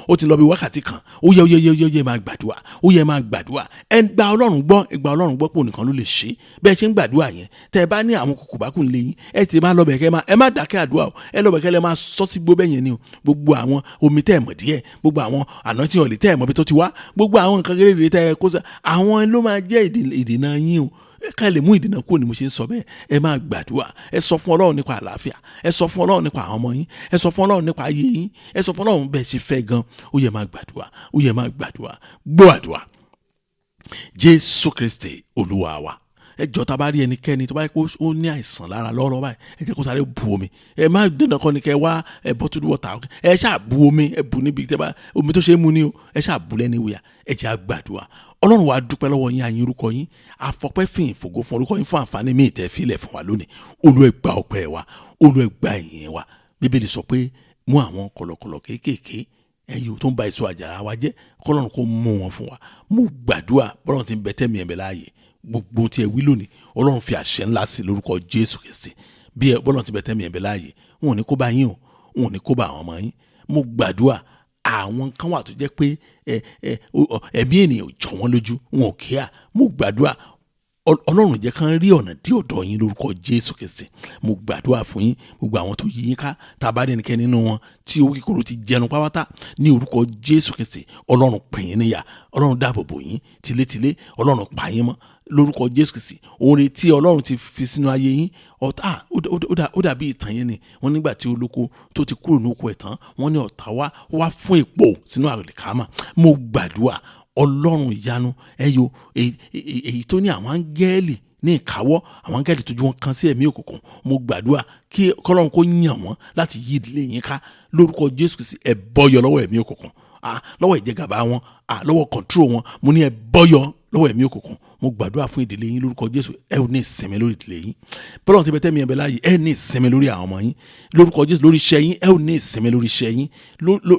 ó ti lọ bí wákàtí kan. Ó yẹ, ó yẹ, ó yẹ, ó yẹ, máa gbàdúrà. Ó yẹ, máa gbàdúrà. Ẹ gba Ọlọ́run gbọ́, ẹ gba Ọlọ́run gbọ́ pé ònìkan ló lè ṣe. Bẹ́ẹ̀ ṣe ń gbàdúrà yẹn, tẹ́ ẹ bá ní àwọn kòkò bá kùn lé yín, ẹ ti máa lọ bẹ̀ kẹ́ ẹ má dákẹ́ àdúrà o. Ẹ lọ bẹ̀ kẹ́ lẹ máa sọ sí gbó bẹ́ẹ̀ yẹn ni o. Gbogbo àwọn omi tẹ́ ẹ mọ̀ díẹ̀, gbogbo àwọn àná tí ọ̀lẹ́ tẹ́ ẹ mọ̀ bí tó ti wá, gbogbo àwọn nǹkan kékeré tẹ́ ẹ kó sá, àwọn ló máa jẹ́ ìdènà yín o. Ká lè mú ìdènà kúrò ni mo ṣe ń sọ bẹ́ẹ̀. Ẹ máa gbàdúrà. Ẹ sọ fún Ọlọ́run nípa àlàáfíà, ẹ sọ fún Ọlọ́run nípa àwọn ọmọ yín, ẹ sọ fún Ọlọ́run nípa ayé yín, ẹ sọ fún Ọlọ́run bẹ́ẹ̀ ṣe fẹ́ gan. Ó yẹ máa gbàdúrà, ó yẹ máa gbàdúrà. Gbọ́ àdúrà, Jésù Kristi Olúwa wa. Ẹ jọ, tá a bá rí ẹnikẹ́ni tó bá yẹ kó ó ní àìsàn lára lọ́wọ́lọ́wọ́ báyìí, ẹ jẹ́ kó sáré bu omi. Ẹ má dènà kọ́ ni kẹ́ wá ẹ bottled water. Ẹ ṣáà bu omi, ẹ bu níbi tẹ́ bá omi tó ṣe é mu ni o. Ẹ ṣáà bu lẹ́ni wíyà. Ẹ jẹ́ á gbàdúrà. Ọlọ́run wa, dúpẹ́ lọ́wọ́ yín, àyìn orúkọ yín, àfọpẹ́ fìyìn fògo fún orúkọ yín fún àǹfààní míì tẹ́ filẹ̀ fún wa lónìí. Olúwa, gba ọpẹ́ wa, Olúwa, gba ìyìn wa. Bíbélì sọ pé mú àwọn kọ̀lọ̀kọ̀lọ̀ kéékèèké ẹ̀yin tó ń ba èso àjàrà wa jẹ́, kọ́lọ́run kó mú wọn fún wa. Mo gbàdúrà, bọ́lọ́run ti ń bẹ tẹ́mi ẹ̀mẹ́ láàyè, gbogbo tí ẹ wí lónìí, Ọlọ́run fi àṣẹ ńlá sí lórúkọ Jésù Kristi. Bí ẹ bọ́lọ́run ti bẹ tẹ́mi ẹ̀mẹ́ láàyè, wọn ò ní kó bá yín o, wọn ò ní kó bá àwọn ọmọ yín. Mo gbàdúrà, àwọn kan wà tó jẹ́ pé ẹ ẹ ẹ̀mí ènìyàn ò jọ wọ́n lójú, wọn ò kíá. Mo gbàdúrà, Ọlọ́run jẹ́ kán rí ọ̀nà dí ọ̀dọ̀ yín lórúkọ Jésù Kristi. Mo gbàdúrà fún yín, gbogbo àwọn tó yí yín ká, tá a bá rí ẹnikẹ́ni nínú wọn tí owó kíkorò ti jẹnu pátápátá ní orúkọ Jésù Kristi, Ọlọ́run pè yín níyà, Ọlọ́run dáàbò bò yín tilétilé, Ọlọ́run pa yín mọ́ lórúkọ Jésù Kristi. Oore tí Ọlọ́run ti fi sínú ayé yín, ọ̀tá ó dàbí ìtàn yẹn ni. Wọ́n nígbà tí olóko tó ti kúrò ní oko ẹ̀ tán, wọ́n ní ọ̀tá wá fún èpò sínú àlìkámà. Mo gbàdúrà, Ọlọ́run ìyanu ẹyọ èyí tó ní àwọn áńgẹ́lì ní ìkáwọ́, àwọn áńgẹ́lì tójú wọn kan sí ẹ̀mí òkùnkùn, mo gbàdúrà kí Ọlọ́run kó yàn wọ́n láti yí ìdílé yín ká lórúkọ Jésù Kristi. Ẹ bọ́yọ lọ́wọ́ ẹ̀mí òkùnkùn, lọ́wọ́ ìjẹgàba wọn, lọ́wọ́ kọ̀ǹtró wọn. Mo ní ẹ bọ́yọ lọ́wọ́ ẹ̀mí òkùnkùn. Mo gbàdúrà fún ìdílé yín lórúkọ Jésù, ẹ ò ní ìsinmi lórí ìdílé yín. Bọ́lá ti bẹ tẹ́mi ẹ̀bẹ̀ láàyè, ẹ ní ìsinmi lórí àwọn ọmọ yín lórúkọ Jésù, lórí iṣẹ́ yín, ẹ ò ní ìsinmi lórí iṣẹ́ yín,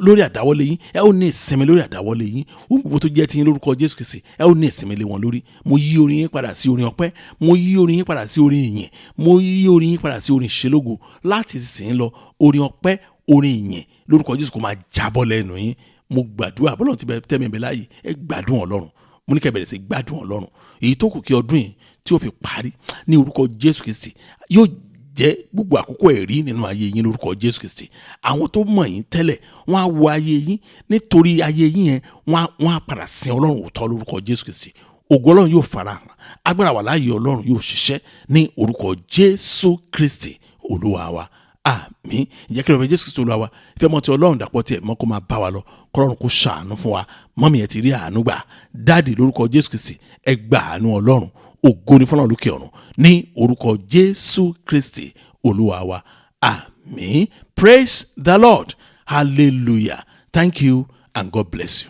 lórí àdáwọ́lé yín, ẹ ò ní ìsinmi lórí àdáwọ́lé yín. Ohun gbogbo tó jẹ́ ti yín lórúkọ Jésù Kristi, ẹ ò ní ìsinmi lé wọn lórí. Mo yí orin yín padà sí orin ọpẹ́, mo yí orin yín padà sí orin ìyìn, mo yí orin yín padà sí orin ìṣelógo. Láti sìn lọ, orin ọpẹ́, orin ìyìn lórúkọ Jésù kò máa jábọ́ lẹ́nu yín. Mo gbàdúrà, bọ́lá ti bẹ tẹ́mi ẹ̀bẹ̀ láàyè, ẹ gbádùn Ọlọ́run. Mo ní kẹ́ bẹ̀rẹ̀ sí gbádùn Ọlọ́run. Èyí tó kù kí ọdún yìí tí ó fi parí ní orúkọ Jésù Kristi yóò jẹ́ gbogbo àkókò ẹ̀rí nínú ayé yín lórúkọ Jésù Kristi. Àwọn tó mọ̀ yín tẹ́lẹ̀, wọ́n á wo ayé yín, nítorí ayé yín yẹn wọ́n á padà sin Ọlọ́run òótọ́ lórúkọ Jésù Kristi. Ògo Ọlọ́run yóò farahàn, agbára wà láàyè Ọlọ́run yóò ṣiṣẹ́ ní orúkọ Jésù Kristi Olúwa wa. Àmín. Ǹjẹ́ kí ló fẹ́ Jésù Kristi Olúwa wa, ìfẹ́ mọ́ ti Ọlọ́run dàpọ̀ tiẹ̀ mọ́ kó máa bá wa lọ, kọ́lọ́run kó ṣàánú fún wa. Mọ́mí ẹ̀ ti rí àánú gbà, dáàdì lórúkọ Jésù Kristi ẹ gba àánú Ọlọ́run. Ògo ni fọ́lọ́run lókè ọ̀run ní orúkọ Jésù Kristi Olúwa wa. Àmín. Praise the Lord. Hallelujah. Thank you and God bless you.